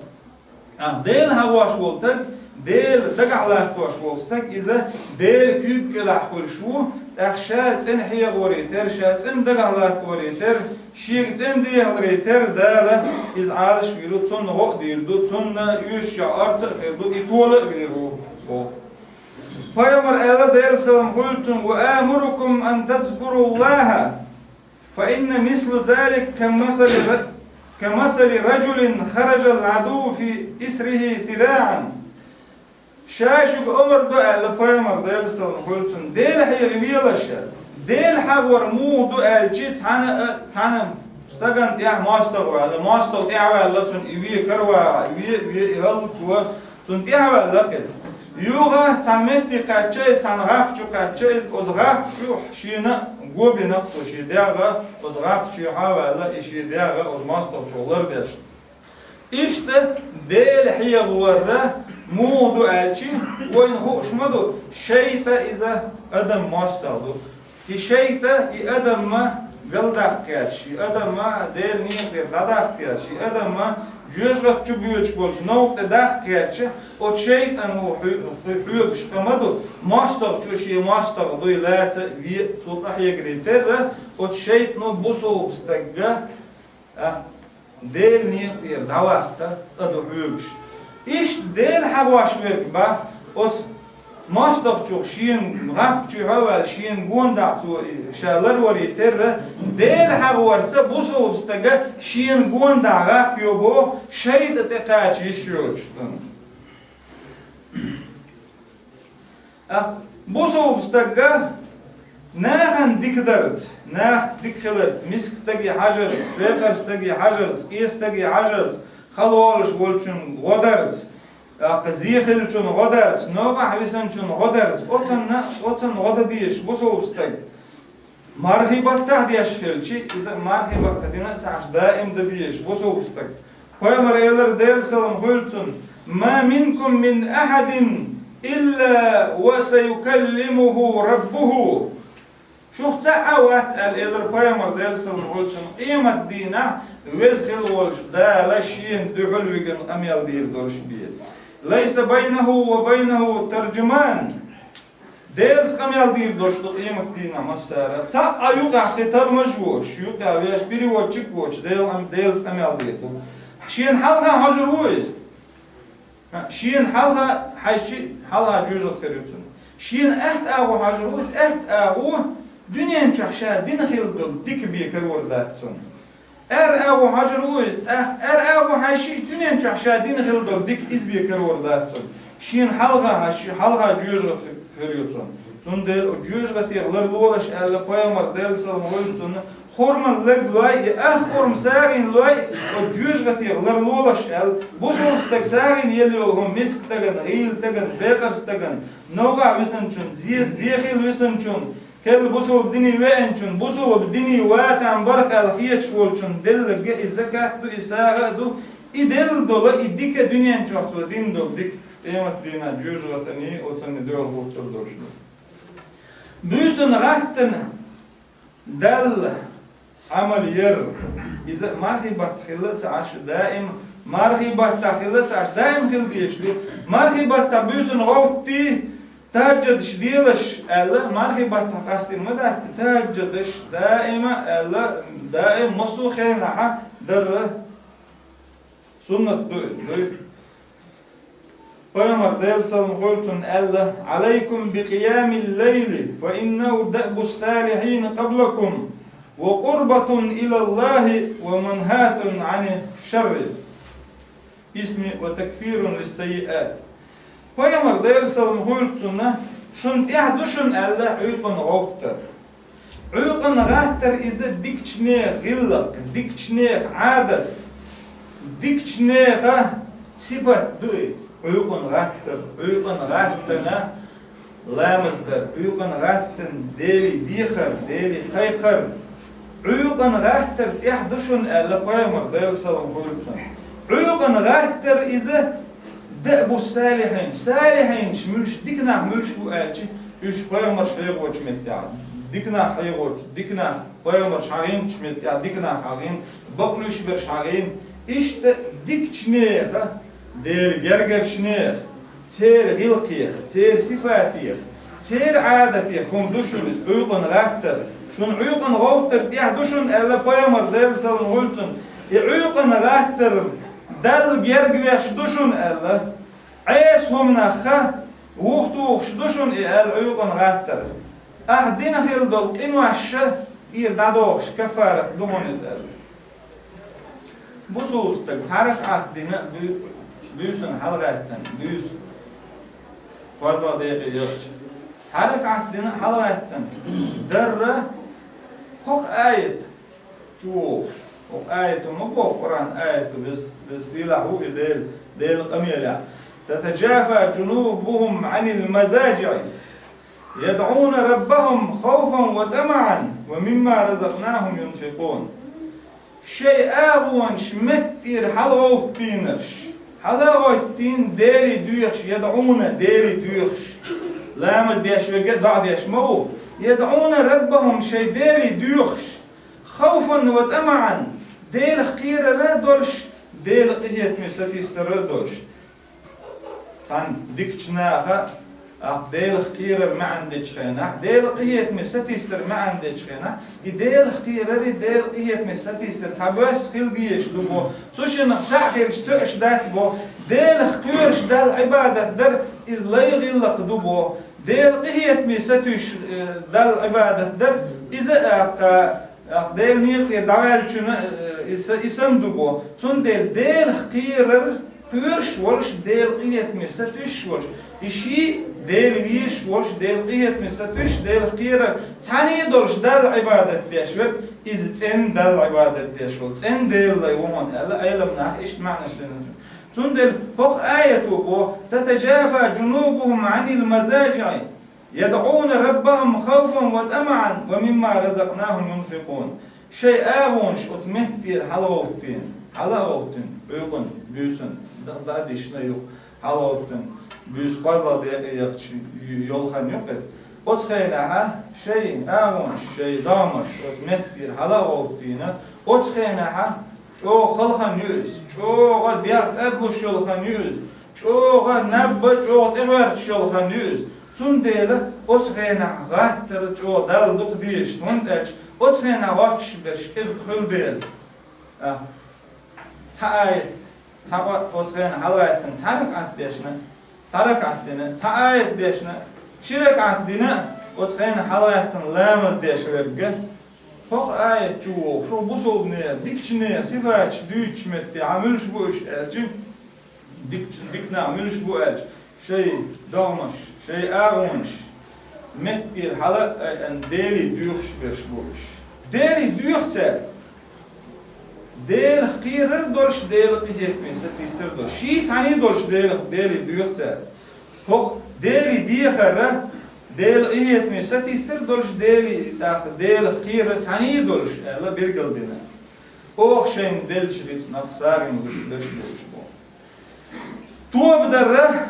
А, Дела хьагӀош волу стаг, Дела дагахь латтош волу стаг, иза Делан куьйга кӀелахь хуьлуш ву, тӀаккха ша цӀена хьегӀаре терра, ша цӀена дагахь латтаре терра, шега цӀена дехаларе терра Дала иза Ӏалаш а вийр ву, цунна гӀо а дийр ду, цунна оьшучохь орца а хир ду, и тола а вийр ву, боху. Пайхамар аьлла, Делан салам хуьлда цунна: «وآمركم أن تذكروا الله، فإن مثل ذلك كمثل ر-، كمثل رجل خرج العدو في إسره سراعا». Ша шуьга омра до аьлла пайхамар, Делан салам хуьлда цунна, Дела хьехавелаш. Дела хьехавар муха ду аьлча, цхьана а, цхьана стагана тӀехь мостагӀа ваьлла, мостагӀа тӀехь ваьлла цунна, и вен караваха, и вен, вен, и хӀаллакво, цунна тӀехь ваьлла иза. Юха цхьана метте кхаьчча иза, цхьана гӀап чу кхаьчча иза, оцу гӀап чу шена го бина-кх цо, шен дегӀ оцу гӀап чуьхьа а ваьлла, и шен дегӀ оцу мостагӀчух лардеш. Иштта Дела хьехавар муха ду аьлча, вайна хууш ма ду, шайтӀа иза адам мостагӀа ду. И шайтӀа и адамма галдаккха гӀерташ, и адамма Делан некъа тӀера дӀадаккха гӀерташ, и адамма жоьжахати чу боьдуш болчу новкъа тӀе даккха гӀерташ, оцу шайтӀано хьоь-, хьоьгуш къа ма ду, мостагӀчо шен мостагӀа дуй лаца а, вен а, цо къахьегаре терра, оцу шайтӀано бусалба стагга, а, Делан некъа тӀера дӀаваккха цӀа ду хьоьгуш. Иштта Дела хьахош верг ба оцу мостагӀчух шена гӀап чу хьо а ваьлла, шена гонахь цо ша ларваре терра, Дела хьахорца бусалба стага шена гонахь гӀап йо боху шайтӀа тӀекхача йиш йоцуш цунна. ТӀаккха бусалба стага нахана дика дарца, нахаца дика хиларца, миска стаге хьажарца, бекхар стаге хьажарца, къен стаге хьажарца, хала волуш волчун гӀо дарца, тӀаккха зе хиллачун гӀо дарца, новкъахь висанчун гӀо дарца, оцунна, оцунна гӀо дан дезаш бусалба стаг. Мархий баттахь деш хилча, иза мархий баттахь дина а ца Ӏаш, даим дан дезаш бусалба стаг. Пайхамар элира, Делан салам хуьлда цунна: «Ма минкум мин ахьадин илла ва саюкаллимуху раббуху». Шух цхьа а вац аьлла элира пайхамар, Делан салам хуьлда цунна, къемат дийнахь веза хила волчу Дала шена дуьхьал вигина къамел дийр долуш бен. Лайса байнаху ва байнаху таржуман. Делаца къамел дийр долуш ду къемат дийнахь массара. Цхьаъ а юкъахь кхин талмаж а воцуш, юкъахь веш переводчик а воцуш, Дела, Делаца къамел дийр ду. Шена хьалха хьожур ву иза? ХӀа, шена хьалха хьаьжча, хьалха жоьжахати хир ю цунна. Шена атта агӀо хьожур ву иза, атта агӀо дуьнен чохь ша дина хила долу дика бен карор дац цунна. Аьрра агӀо хьожур ву иза, тӀаккха аьрра агӀо хьаьжча, дуьнен чохь ша дина хила долу дика иза бен карор дац цунна. Шена хьалха хьаьжча, хьалха жоьжахати хир ю цунна. Цундела оцу жоьжахатех ларлолаш аьлла, пайхамар, Делан салам хуьлда цунна, хурман лаг лой, и ах хурма сагӀина лой, оцу жоьжахатех ларлолаш аьлла, бусалба стаг сагӀина елла йолу хӀума миска тагана, гӀийла тагана, бекхар стагана, новкъахь висанчун, зе, зе хила висанчун, керла бусалба дине веанчун, бусалба дине ватан барх аьлла хеташ волчун делларг и закат ду, и сагӀа а ду, и делла долу, и дика дуьнен чохь цо дина долу дика, къемат дийнахь жоьжахатана оцунна дуьхьал хӀуттур долуш ду. Буьйсанна гӀаттана Далла Ӏамал яр. Иза мархий баттахь хилла а ца Ӏаш, даим мархий баттахь хилла а ца Ӏаш, даим хила дезаш ду. Мархий баттахь буьйсанна гӀовттий, тахӀажжудаш делаш аьлла, мархий баттахь къастийна ма дац, тахӀажжудаш даима аьлла, даим массо а хенахь дарра суннат ду иза, дуй. Пайхамар, Делан салам хуьлда цунна, аьлла: «Ӏалайкум би къиямил лайли, фа иннаху даъбус салихьина къаблакум, ва къурбатун илаллахи, ва манхатун Ӏани шарри». Исми ва такфирун лиссайиат. Пайхамар, Делан салам хуьлда цунна, шуна тӀехь ду шуна аьлла Ӏуьйкъана гӀовттар. Ӏуьйкъана гӀаттар иза дикачу нехан гӀиллакх, дикачу нехан Ӏадат, дикачу нехан сифат ду и. Ӏуьйкъана гӀаттар, Ӏуьйкъана гӀаттана ламаз дар, Ӏуьйкъана гӀаттана Деле дехар, Деле кхайкхар. Ӏуьйкъана гӀаттар тӀехь ду шуна аьлла пайхамар, Делан салам хуьлда цунна. Ӏуьйкъана гӀаттар иза даъбус салихьин, салихьинаш муьлш, дика нах муьлш бу аьлча, уьш пайхамарш хьехочу меттехь, дика нах хьехочу, дика нах пайхамарш хьахийначу меттехь, дика нах хьахийна, бакълуьйш берш хьахийна, иштта дикачу нехан, Делан гергарчу нехан, церан гӀиллакхех, церан сифатех, церан Ӏадатех хӀума ду шуна иза, Ӏуьйкъана гӀаттар. Шуна Ӏуьйкъана гӀовттар тӀехь ду шуна аьлла пайхамар, Делан салам хуьлда цунна. И Ӏуьйкъана гӀаттар Далла герга веш ду шуна аьлла. Ӏеса хӀуманах ха вухтухуш ду шуна и аьлла Ӏуьйкъана гӀаттар. Ахь дина хила долу къинош ша тӀера дӀадохуш каффарат ду хьуна иза аьлла. Бусалба стаг цхьа ракаӀат дина а буьйсанна хьалагӀаьттина, буьйса кхозлагӀа декъе йолчу. Цхьа ракаӀат дина а хьалагӀаьттина, дарра хӀокху аят чу вогӀуш. ХӀокху аято ма боху, Къуръан аято, веза, веза сийлахь ву и Дела, Делан къамелехь: «Татаджафа джунубухум Ӏанил мазаджиӀи, ядӀуна раббахум хавфан ва тамаӀан, ва мимма разакънахум юнфикъун». Шайн агӀонаш меттера хьалагӀовттийнарш, хьалагӀовттийна Деле доьхуш, ядӀуна, Деле доьхуш. Ламаз деш верг а доӀа деш ма ву. ЯдӀуна раббахум, шайн Деле доьхуш, хавфан ва тамаӀан, Делах кхерар а долуш, Делан къинхетаме сатийсар а долуш. Цхьана дикачу наха Ах, Делах кхерар маьӀна дечу хенахь, Делан къинхетаме сатийсар маьӀна дечу хенахь, и Делах кхерар, и Делан къинхетаме сатийсар цхьабосса хила дезаш ду бо. Цу шиннах цхьаъ хилча тоьаш дац бо. Делах кхоьруш Далла Ӏибадат дар, иза лай гӀиллакх ду бо. Делан къинхетаме сатуьйсуш, э, Далла Ӏибадат дар, иза а кха, Ах, Делан некъа тӀера дӀаваьллачунна, э, и са-, и санна ду бо. Цундела Делах кхерар, кхоьруш волуш, Делан къинхетаме сатуьйсуш волуш, и шиъ Дела везаш волуш, Делан къинхетаме сатуьйсуш, Делах кхерар, цхьаьна а долуш Далла Ӏибадат деш верг, иза цӀена Далла Ӏибадат деш волу, цӀена Делан лай ву хьуна аьлла, Ӏеламнах иштта маьӀнаш дина. Цундела хӀокху аято бо: «تتجافى جنوبهم عن المضاجع يدعون ربهم خوفا وطمعا ومما رزقناهم ينفقون». Шайн агӀонаш оцу меттера хьалагӀовттийна, хьалагӀовттийна, Ӏуьйкъана, буьйсанна, дан а дишна юха хьалагӀовттийна, буьйса кхозлагӀа декъе яхча йолу хан ю-кх иза. Оцу хенахь шайн агӀонаш, шайн догӀмаш оцу меттера хьалагӀовттийна, оцу хенахь чӀогӀа хала хан ю иза, чӀогӀа дегӀ кӀадлуш йолу хан ю иза, чӀогӀа наб а, чӀогӀа тӀегӀерташ йолу хан ю иза. Цундела оцу хенахь гӀаттар чӀогӀа Далла дукха дезаш, хӀунда аьлча оцу хенахь гӀоттуш берш кӀезиг хуьлу дела. Ах, цхьа аят, цхьа къа-, оцу хенахь хьалагӀаьттина цхьа ракаӀат дешна, цхьа ракаӀат дина, цхьа аят дешна, ши ракаӀат дина, оцу хенахь хьалагӀаьттина ламаз деш верг. ХӀокху аят чу вогӀу, шух бусулбанех, дикачунех сифаташ дуьйцучу метте, хьан муьлш бу уьш аьлча, дикачу-, дика нах муьлш бу аьлча, шайн догӀмаш, шайн агӀонаш меттера хьала а айъан, Деле доьхуш берш бу уьш. Деле доьху цара. Делах кхерар долуш, Делан къинхетаме сатийсар долуш. Ший цхьаьний долуш Делах, Деле доьху цара. ХӀокху Деле дехар а, Делан къинхетаме сатийсар долуш, Деле, тӀаккха Делах кхерар цхьаьний долуш, аьлла, билгалдина. Оха шайна деллачу рицкъанах сагӀина луш берш бу уьш боху. Тоба дар а,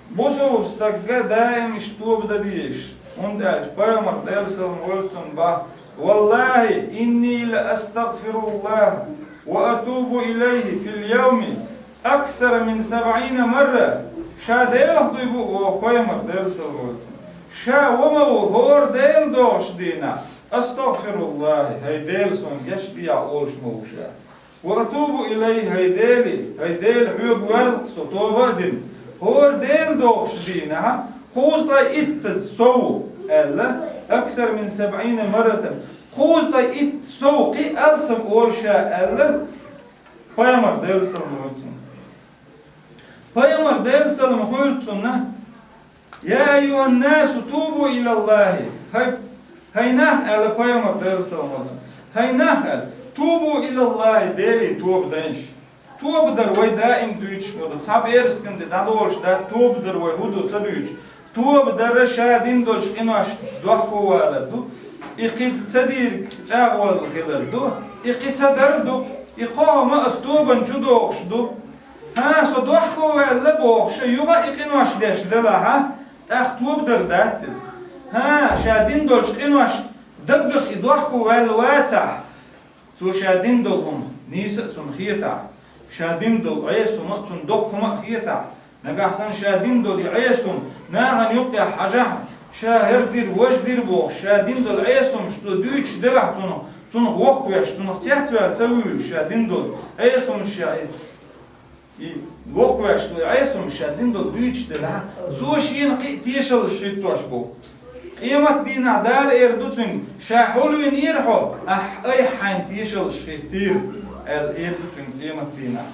бусулба стага даим иштта тоба дан дезаш. ХӀунда аьлча пайхамар, Делан салам хуьлда цунна, боху: «والله إني لأستغفر الله وأتوب إليه في اليوم أكثر من سبعين مرة». Ша Делах дуй бу, боху пайхамар, Делан салам хуьлда цунна. Ша ва ма ву, хӀора Дела догӀучу дийнахь: «أستغفر الله», хӀай Дела, суна гечдехьа, олуш ма ву ша. «وأتوب إليه», хӀай Дела, хӀай Дела, хьоьга воьрзу-кх со, тоба а дина. ХӀора Дела догӀучу дийнахь кхузткъе иттаза сов, аьлла, «أكثر من سبعين مرة», кхузткъе итт сов кхин а алсам олу ша, аьлла, пайхамар, Делан салам хуьлда цунна. Пайхамар, Делан салам хуьлда цунна: «يا أيها الناس توبوا إلى الله». ХӀай, хӀай нах, аьлла пайхамар, Делан салам хуьлда цунна. ХӀай нах, аьлла, «توبوا إلى الله», Деле тоба дайша. Тоба дар вай даим дуьйцуш ма ду. Цхьа пӀераскан тӀе дӀадолуш дац, тоба дар вай хӀун ду ца дуьйцуш. Тоба дар ша дина долчу къиношна дохковалар ду. И кхин ца дийриг чӀагӀвалла хилар ду. И кхин ца дар ду. И кхо хӀума аса тобанна чу догӀуш ду. ХӀан, со дохковаьлла бохуш, юха и къинош деш делахь, тӀаккха тоба дар дац иза. ХӀан, ша дина долчу къиношна даггах и дохковаьлла вацахь, цо ша дина долу хӀума нийса а цунна хетахь, ша дина долу Ӏеса хӀума а цунна доккха хӀума а хетахь, нагахь санна ша дина долу и Ӏеса хӀума нахана юккъехь хьажахь, ша хӀара дира, важа дира бохуш, ша дина долу Ӏеса хӀумаш цо дуьйцуш делахь цунах, цунах воккхавеш, цунах цецваьлла ца вуьйлуш, ша дина долу Ӏеса хӀумаш ша И воккхавеш цо Ӏеса хӀума ша дина долу дуьйцуш делахь, цо шена кхин а тешаллаш хӀиттош бу. Къемат дийнахь Дала эр ду цуьнга: «Ша хьулвинера хьо, ахь айхьа хьайна тешаллаш хӀиттийра», аьлла, эр ду цуьнга къемат дийнахь.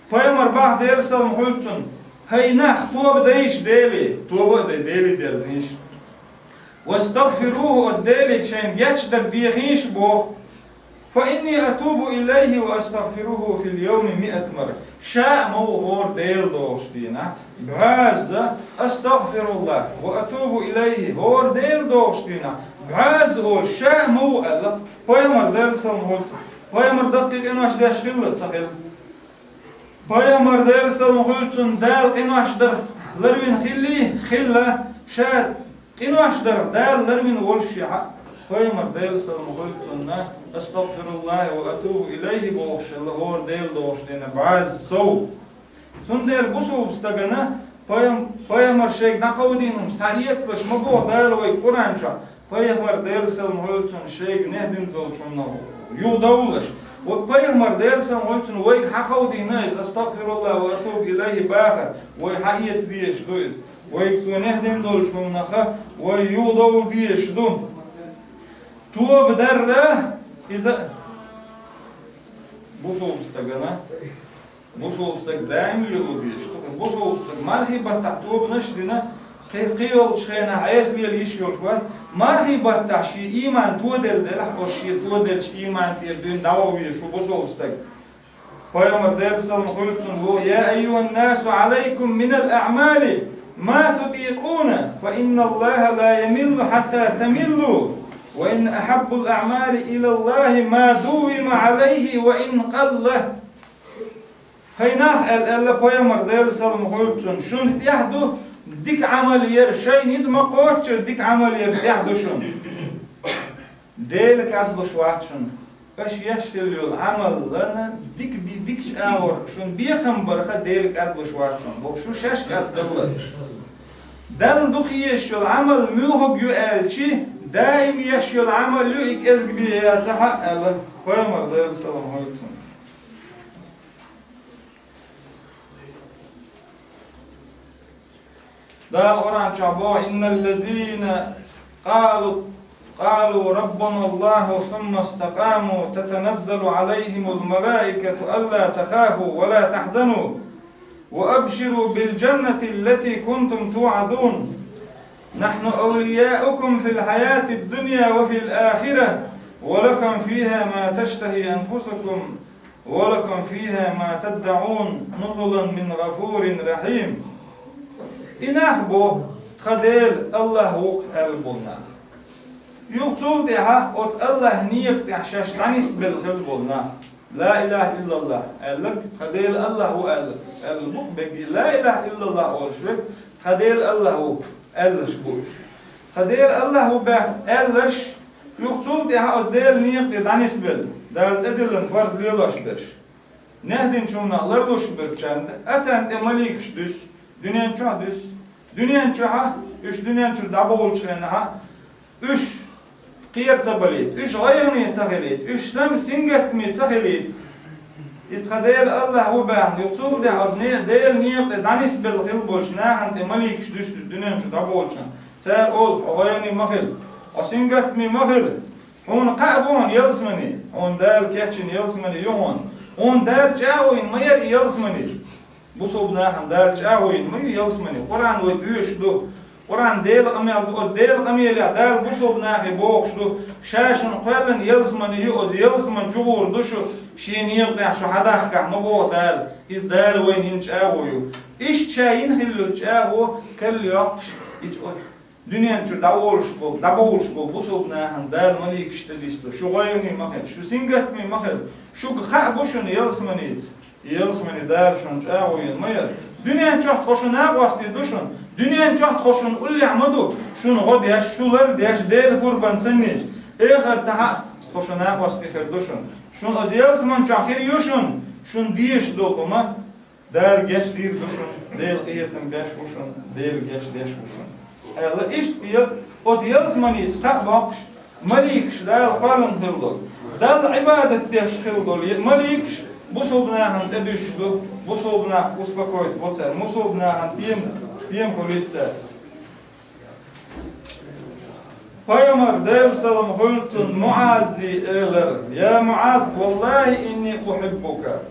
Пайхамар боху, Делан салам хуьлда цунна: «ХӀай нах, тоба дайша Деле», тоба а дай, Деле дерзийша. «واستغفروه», оцу Деле шайна гечдар дехийша боху. «فإني أتوب إليه وأستغفره في اليوم مائة مرة». Ша а ма ву хӀора Дела догӀуш дийнахь бӀозза: «أستغفر الله وأتوب إليه», хӀора Дела догӀуш дийнахь бӀозза олуш ша а ма ву аьлла. Пайхамар, Делан салам хуьлда цунна, пайхамар даккхий къинош деш хилла а ца хилла. Пайхамар, Делан салам хуьлда цунна, Дала къинош дарх ларвина хиллий? Хилла. Ша къинош дарх Дала ларвина волуш яхьа, пайхамар, Делан салам хуьлда цунна, «أستغفر الله وأتوب إليه» бохуш хилла хӀора Дела догӀуш дийнахь бӀозза сов. Цундела бусулба стагана Пайхам-, пайхамар шайга дӀакховдийна хӀума схьаэцалаш ма боху Дала вайга Къуръан чохь. Пайхамар, Делан салам хуьлда цунна, шайга нехь дина долчу хӀуманах юхадовлалаш. Вот пайхамар, Делан салам хуьлда цунна, вайга схьакховдийна иза, «АстагӀфируллахӀ ва атубу илайхӀи» бахар, вай схьаэца дезаш ду иза. Вайга цо нехь дина долчу хӀуманах вай юхадовла дезаш ду. Тоба дарра иза бусалба стагана. Бусалба стаг даим лело дезаш ду. Бусалба стаг мархий баттахь тобанаш а дина, кхе-, кхийолчу хенахь Ӏеса лела йиш йолуш вац. Мархий баттахь шен ийман тоделла делахь, оцу шен тоделлачу ийман тӀера дуьйна дӀаваха везаш ву бусалба стаг. Пайхамар, Делан салам хуьлда цунна, боху: «Я айюхӀан-насу, Ӏалайкум минал аӀмали ма тутӀикъуна, фа инналлахӀа ла ямиллу хьатта тамиллу, ва инна ахьаббал аӀмали илаллахӀи ма дувима Ӏалайхи ва ин къалла». ХӀай нах, аьлла, аьлла пайхамар, Делан салам хуьлда цунна, шуна тӀехь ду дика Ӏамал яр, шайна иза ма кхоччура дика Ӏамал яр тӀехь ду шуна. Дела кӀадлуш вац шуна. Аша еш хилла йолу Ӏамалана дика би-, дикачу агӀор шуна бекхам барха Дела кӀадлуш вац шуна. Бо шу шаьш кӀаддаллалц. Далла дукха езаш йолу Ӏамал муьлхарг ю аьлчи, даим еш йолу Ӏамал ю и кӀезга бен яцахьа, аьлла пайхамар, Делан салам хуьлда цунна. Дала Къуръан чохь боху: «Инналлазина къалу, къалу раббуналлаху сумма стакъаму татаназзалу Ӏалайхимул малаикату алла тахафу ва ла тахзану ва абширу бил джаннати аллати кунтум туъадун. Нахну авлияукум фил хьаятид дунья ва фил ахира, ва лакум фиха ма таштахи анфусукум». «Ва лакум фиха ма таддаӀун, нузулан мин гӀафурин рахьим». И нах боху, тхан Дела АллахӀ ву-кх аьлла болу нах. Юха цул тӀаьхьа оцу АллахӀ некъа тӀехь шаьш дӀанисбелла хилла болу нах. «Ла илаха иллаллахӀ» аьлларг, тхан Дела АллахӀ ву аьлла, аьлла бу-кх берриге, «Ла илаха иллаллахӀ» олуш верг, тхан Дела АллахӀ ву аьлларш бу уьш. Тхан Дела АллахӀ ву баьхна аьлларш, юха цул тӀаьхьа оцу Делан некъа тӀе дӀанисбелла, Дала тӀедиллина фарз лелош берш. Нехь динчу хӀуманах ларлуш берг царна, а царна тӀе маликаш дуьсу, дуьнен чохь а дуьсу. Дуьнен чохь а, уьш дуьнен чуьра дӀабовлучу хенахь а, уьш кхера ца балийта, уьш гӀайгӀане ца хилийта, уьш сам-, сингаттаме ца хилийта. И тхан Дела АллахӀ ву баьхна, юха цул тӀаьхьа оцу не-, Делан некъа тӀе дӀанисбелла хилла болчу нахана тӀе маликаш дуьсу дуьнен чу дӀабовлучу хенахь. Цара олу: «Хьо гӀайгӀане ма хила, хьо сингаттаме ма хила. Хьуна кхаъ бу хьуна ялсамани, хьуна Дала кечйина ялсамани ю хьуна. Хьуна Дала чӀагӀо йина ма яра и ялсамани». Бусалба нахана Дала чӀагӀо йина ма ю ялсамани. Къуръан вай оьшуш ду. Къуръан Делан къамел ду, оцу Делан къамелехь Дала бусалба нахе бохуш ду: «Ша шуна кхоьллина ялсамани ю, оцу ялсамани чу гӀур ду шу, шен некъа тӀехь шу хьадахкахь», ма боху Дала. Иза Дала вайна йина чӀагӀо ю. Иштта ша йина хилла йолу чӀагӀо карла йоккхуш, и чӀо-, дуьнен чу дӀаволуш болу, дӀабовлуш болу бусалба нахана Дала маликаш тӀедисто: «Шу гӀайгӀане ма хила, шу сингаттаме ма хила, шуьга кхаъ бу шуна ялсаманица». Ялсамани Дала шуна чӀагӀо йина ма яра. Дуьнен чохь тхо шу накъостий ду шуна. Дуьнен чохь тхо шуна уллехь ма ду, шуна гӀо деш, шу лар деш, Делан пурбанца санний. Эхартахь а тхо шу накъостий хир ду шуна. Шуна оцу ялсамани чохь хир ю шуна, шуна дезаш долу хӀума. Дала гечдийр ду шуна, Дела къинхетам беш ву шуна, Дела гечдеш ву шуна. Аьлла, иштта бен, оцу ялсаманица кхаъ боккхуш, маликаш Дала кхоьллина хилла долу, Далла Ӏибадат деш хилла долу е-, маликаш бусалба нахана тӀедуьсуш ду, бусалба нах успокоить бо цара, бусалба нахана тема, тема хуьлуьйту цара. Пайхамар, Делан салам хуьлда цунна, МуӀазе элира: «Я МуӀаз, валлахӀи инни ухьиббука».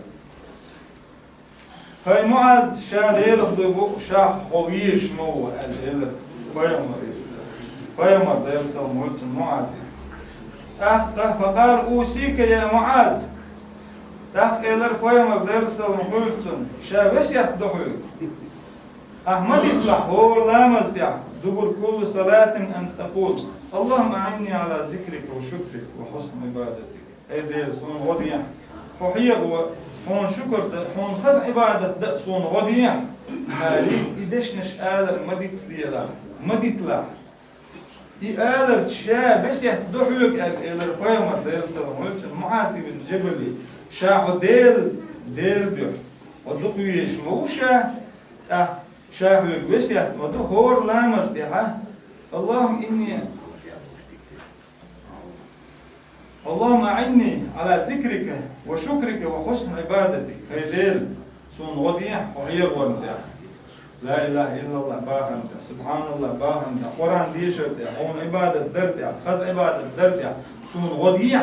ХӀай МуӀаз, ша Делах дуй бу, ша хьо везаш ма ву, аьлла элира пайхамар. Пайхамар, Делан салам хуьлда цунна, МуӀазе. ТӀаккха, факъала: «Усика, я МуӀаз». ТӀаккха элира пайхамар, Делан салам хуьлда цунна: «Ша весет до хьоьга. Ахьа ма диталахь хӀора ламаз тӀехь, дубура кулли салатин ан такъула: „АллахӀумма аӀинни Ӏала зикрика ва шукрика ва хьусни Ӏибадатик“». Эй Дела, суна гӀо дехьа. Хьо хьехаво, хьуна шукар дан, хьуна хаза Ӏибадат дан суна гӀо дехьа. Аьлла, и дешнаш алар ма дицделахь, ма диталахь. И аларца ша весет до хьоьга аьлла, элира пайхамар, Делан салам хуьлда цунна, МуӀаз ибн Джабале. Ша хьо Дела, Делан дуьхьа, хьо дукха везаш ма ву ша, тӀаккха Ша хьоьга весет ма ду, хӀора ламаз тӀехьа: «اللهم إني، اللهم أعني على ذكرك وشكرك وحسن عبادتك». ХӀай Дела, суна гӀо дехьа хьо хьехорна тӀехь, لا إله إلا الله бахарна тӀехь, سبحان الله бахарна тӀехь, Къуръан дешарна тӀехь, хьуна Ӏибадат дарна тӀехь, хаза Ӏибадат дарна тӀехь суна гӀо дехьа,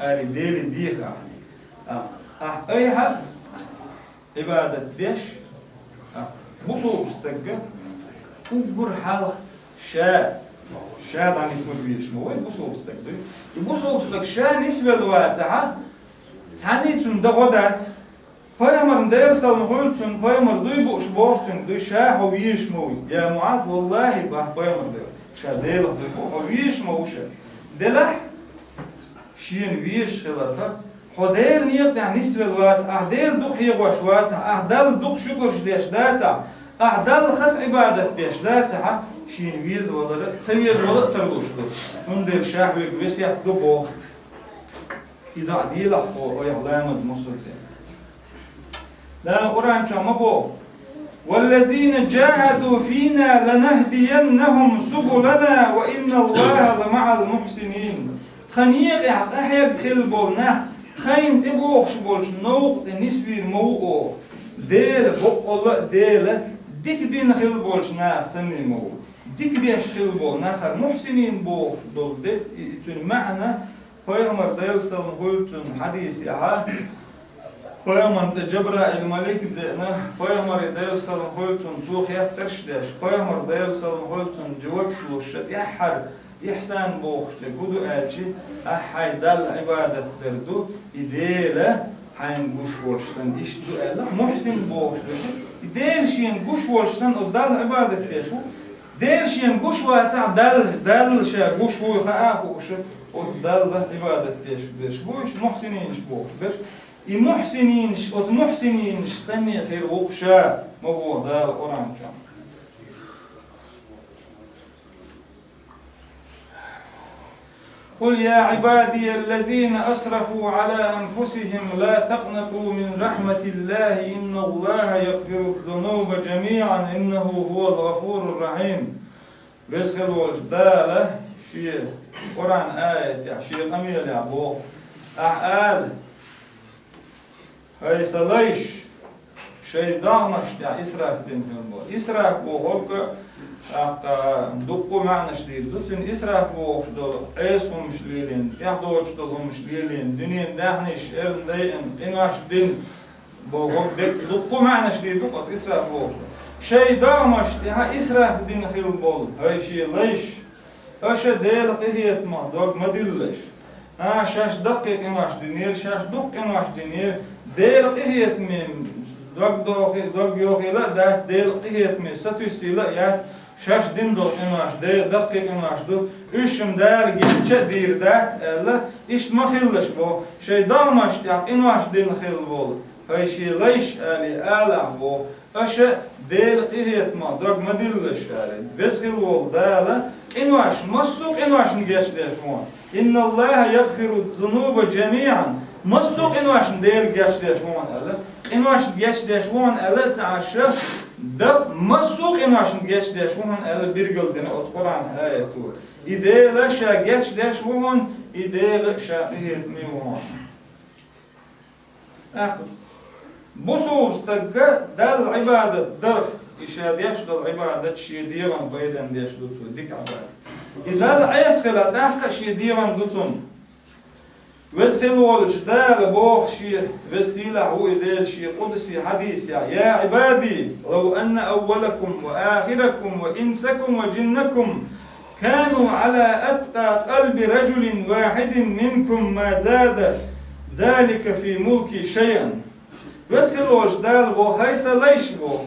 аьле, Деле деха ахь. Ахь, ахь айхьа Ӏибадат деш, а, бусалба стага уггар хьалха ша, ша дӀанисвала везаш ма ву бусалба стаг, дуй. И бусалба стаг ша нисвелла вацахьа, цхьанне цунна дан гӀо дац. Пайхамарна, Делан салам хуьлда цунна, пайхамар дуй бууш боху цуьнга, дуй, ша хьо везаш ма ву. Я МуӀаз, валлахӀи, бах пайхамар Дела, ша Делах дуй бу, хьо везаш ма ву ша. Делахь, шена везаш хиларха, хьо Делан некъа тӀехь нисвелла вацахь, ахь Дела дукха хьехош вацахь, ахь Далла дукха шукурш деш дацахь, ахь Далла хаза Ӏибадат деш дацахьа, шена везавалар а, ца везавала а тарлуш ду. Цундела ша хьоьга весет ду боху. И доӀа делахь хьо айхьа ламаз мусурте. Дала Къуръан чохь ма боху: «والذين جاهدوا فينا لنهدينهم سبلنا وإن الله لمع المحسنين». Тхан некъехь къахьегна хилла болу нах, тхайна тӀебогӀуш болчу новкъа тӀе нисвийр ма ву оха. Дела, боккъалла а Дела, дика дина хилла болчу нахах санна ма ву. Дика деш хилла болу нах, хӀара мухьсинийн бохуш долу де, и, и цуьнан маьӀна, пайхамар, Делан салам хуьлда цунна, хьадисехь, пайхамарна тӀе Жабраил малик а деана, пайхамаре, Делан салам хуьлда цунна, цо хеттарш а деш, пайхамар, Делан салам хуьлда цунна, жоьпаш луш, ша тӀаьххьара ихьсан бохуш де хӀун ду аьлча, ахь хьайн Далла Ӏибадат дар ду, и Дела хьайна гуш волуш санна, иштта ду аьлла, мухьсин бохуш де, и Дела шена гуш волуш санна, оцу Далла Ӏибадат деш ву. Дела шена гуш вацахь, Далла, Далла ша гуш вуй хаа а хууш, оцу Далла Ӏибадат деш берш бу, уьш мухьсининаш бохуш берш. И мухьсининаш, оцу мухьсининаш санна хир ву-кх ша, ма боху Дала Къуръан чохь. قل يا عبادي الذين أسرفوا على أنفسهم لا تقنطوا من رحمة الله إن الله يغفر الذنوب جميعا إنه هو الغفور الرحيم. Веза хила волчу Дала Шен Къуръан аятехь, Шен къамелехь боху: ахь ала, хӀай Сан лайш, шайн догӀмаш тӀехь исраф дина хила болу. Исраф бохург, тӀаккха, дуккха а маьӀнаш дийр ду цуьнан. Исраф бохуш долу Ӏеса хӀумаш лелийна, тӀехь доцуш долу хӀумаш лелийна, дуьненан даьхнаш эрна дайъина, къинош дина бохург, дерг, дуккха а маьӀнаш дийр ду оцу исраф бохуш долу. Шайн догӀмаш тӀехь исраф дина хила болу, хӀай Шен лайш, аша Делан къинхетамах дог ма диллалаш. А, шаьш даккхий къинош динера, шаьш дуккха къинош динера, Делан къинхетаме дог дохий-, дог йохийла а дац, Делан къинхетаме сатуьйсийла а яц, шаьш дина долу къинош Де-, даккхий къинош ду, уьш-м Дала гечдийр дац аьлла, иштта ма хилалаш боху, шайн догӀмаш тӀехь къинош дина хила болу, хӀай Шен лайш, аьлла, алахь боху. Аша Делан къинхетамах дог ма диллалаш, аьлла. Веза хила волу Дала къинош, массо а къиношна гечдеш ву хьуна. إن الله يغفر الذنوب جميعا. Массо а къиношна Дела гечдеш ву хьуна аьлла. Къиношна гечдеш ву хьуна аьлла ца Ӏаш, дакъа массо а къиношна гечдеш ву хьуна аьлла билгал дина оцу Къуръан аято. И Дела ша гечдеш ву хьуна, и Дела ша къинхетаме ву хьуна. ТӀаккха бусалба стага Далла Ӏибадат дарх, и ша деш долу Ӏибадат шен дегӀан байдина деш ду цо, дика Ӏибадат. И Далла Ӏеса хила тӀаккха а шен дегӀан ду цунна. Веза хила волчу Дала боху шен, веза сийлахь ву и Дела шен къудси хьадисехь: يا عبادي لو أن أولكم وآخركم وإنسكم وجنكم كانوا على أتقى قلب رجل واحد منكم ما زاد ذلك في ملكي شيئا. Веза хила волчу Дала боху: хӀай Сан лайш боху,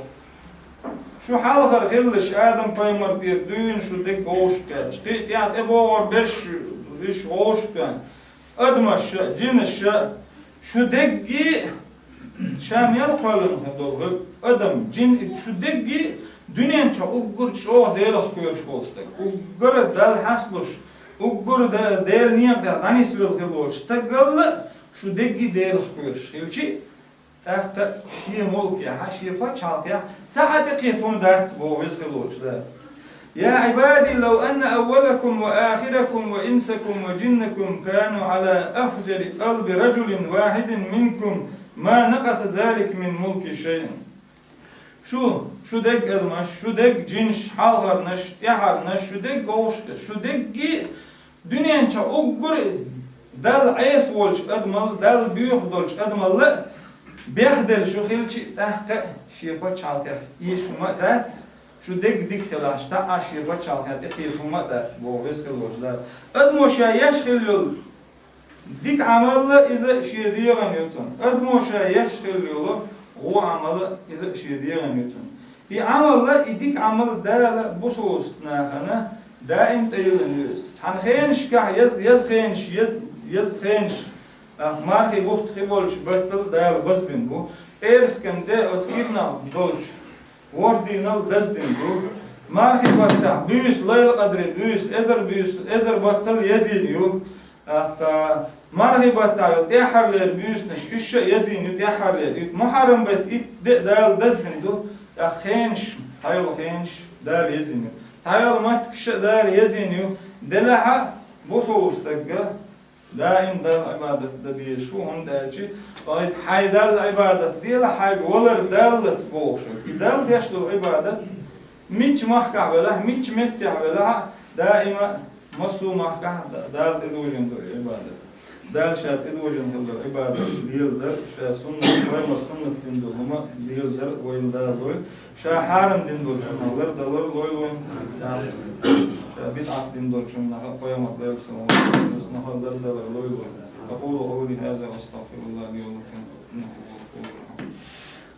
шу хьалхара хиллаш Адам-пайхамар тӀера дуьйна шу дерг вовшахкхетча, кхин а тӀехь тӀебогӀур берш уьш вовшахтоьхна, адамаш а, джинаш а, шу дерриге а, ша мел кхоьллина хир долу хӀара адам, джин, шу дерриге а дуьнен чохь уггар чӀогӀа Делах кхоьруш волу стаг, уггар а Далла хьасталуш, уггар а Делан некъа тӀехь дӀанисвелла хир волчу стагалла а шу дерриге а Делах кхоьруш хилча, тӀаккха шен мулкехьа, шен пачхьалкхехьа цхьа а тӀекхета хӀума дац, боху Веза хилла волчу Дала. يا عبادي لو أن أولكم وآخركم وإنسكم وجنكم كانوا على أفجر قلب رجل واحد منكم ما نقص ذلك من ملكي شيئا. Шу, шу дерг адамаш, шу дерг жинаш, хьалхарнаш, тӀаьхьарнаш, шу дерг вовшашкахь, шу дерриге а дуьнен чохь уггар а Далла Ӏеса волчу адамал, Далла боьха долчу адамалла а бехделла шу хилча а, тӀаккха а шен пачхьалкхех эша хӀума а дац, шу дерг дика хилахь, цхьа а шен пачхьалкхехь тӀекхета хӀума а дац, боху Веза хилла волчу Дала. Адамо ша еш хилла йолу дика Ӏамал а иза шен дегӀан ю цунна. Адамо ша еш хилла йолу вон Ӏамал а иза шен дегӀан ю цунна. И Ӏамал а, и дика Ӏамал а Дала бусалба нахана даим тӀейиллина ю иза. Цхьана хенашкахь еза, еза хенаш, еза, еза хенаш, а, мархий бутт хи болчу баттал Дала базбина бу. Пхьерсган де оцу кирнах долчу ворхӀ дийнал даздина ду. Мархий баттахь буьйса, лайлакъадри буьйса, эзар буьйса, эзар баттал езйина ю. ТӀаккха мархий баттахь йолу тӀаьххьарлера буьйсанаш, уьш а езйина ю тӀаьххьарлера. Итт мухьаррам беттан итт де а Дала даздина ду. ТӀаккха хенаш, цхьайолу хенаш Дала езйина ю. Цхьайолу маттигаш а Дала езйина ю. Делахь а бусалба стага даим Далла Ӏибадат дан дезаш ву, хӀунда аьлча хьайн Далла Ӏибадат делахь, хьайга валар даллалц бохуш. И Далла деш долу Ӏибадат мичча махкахь велахь, мичча меттехь велахь а, даима массо а махкахь Далла тӀедожийна ду и Ӏибадат. Дала Ша тӀедожийна хилла долу Ӏибадат леладар, Ша суннат, пайхамара суннат дина долу хӀума леладар вайна Дала лойла. Ша хьарам дина долчух лардалар лойла вайна. Ша бидӀат дина долчух, пайхамара Делан салам, нах лардалар лойла вайна. أقول قولي هذا وأستغفر الله لي ولكم إنه هو الغفور الرحيم.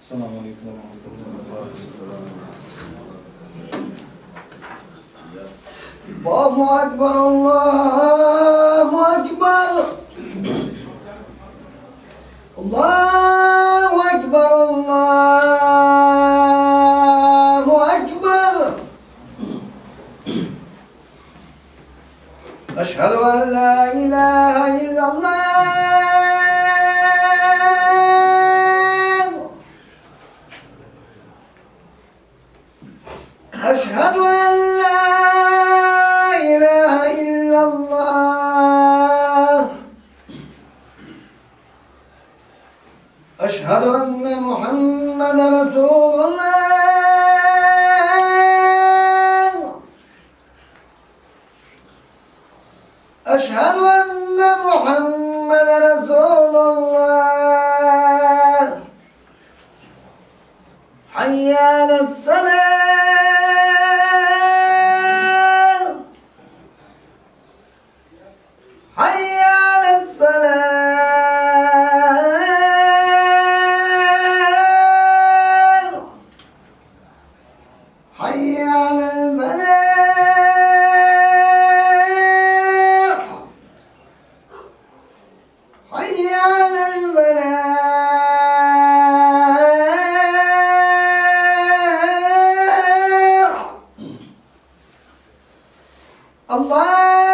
السلام عليكم ورحمة الله وبركاته. الله أكبر، الله أكبر. الله أكبر، الله أكبر. أشهد أن لا إله إلا الله. أشهد أن لا إله إلا الله. أشهد أن محمدا رسول الله. أشهد أن محمدا رسول الله. حي على الصلاة. حي على الصلاة. حي على الفلاح. حي على الفلاح. الله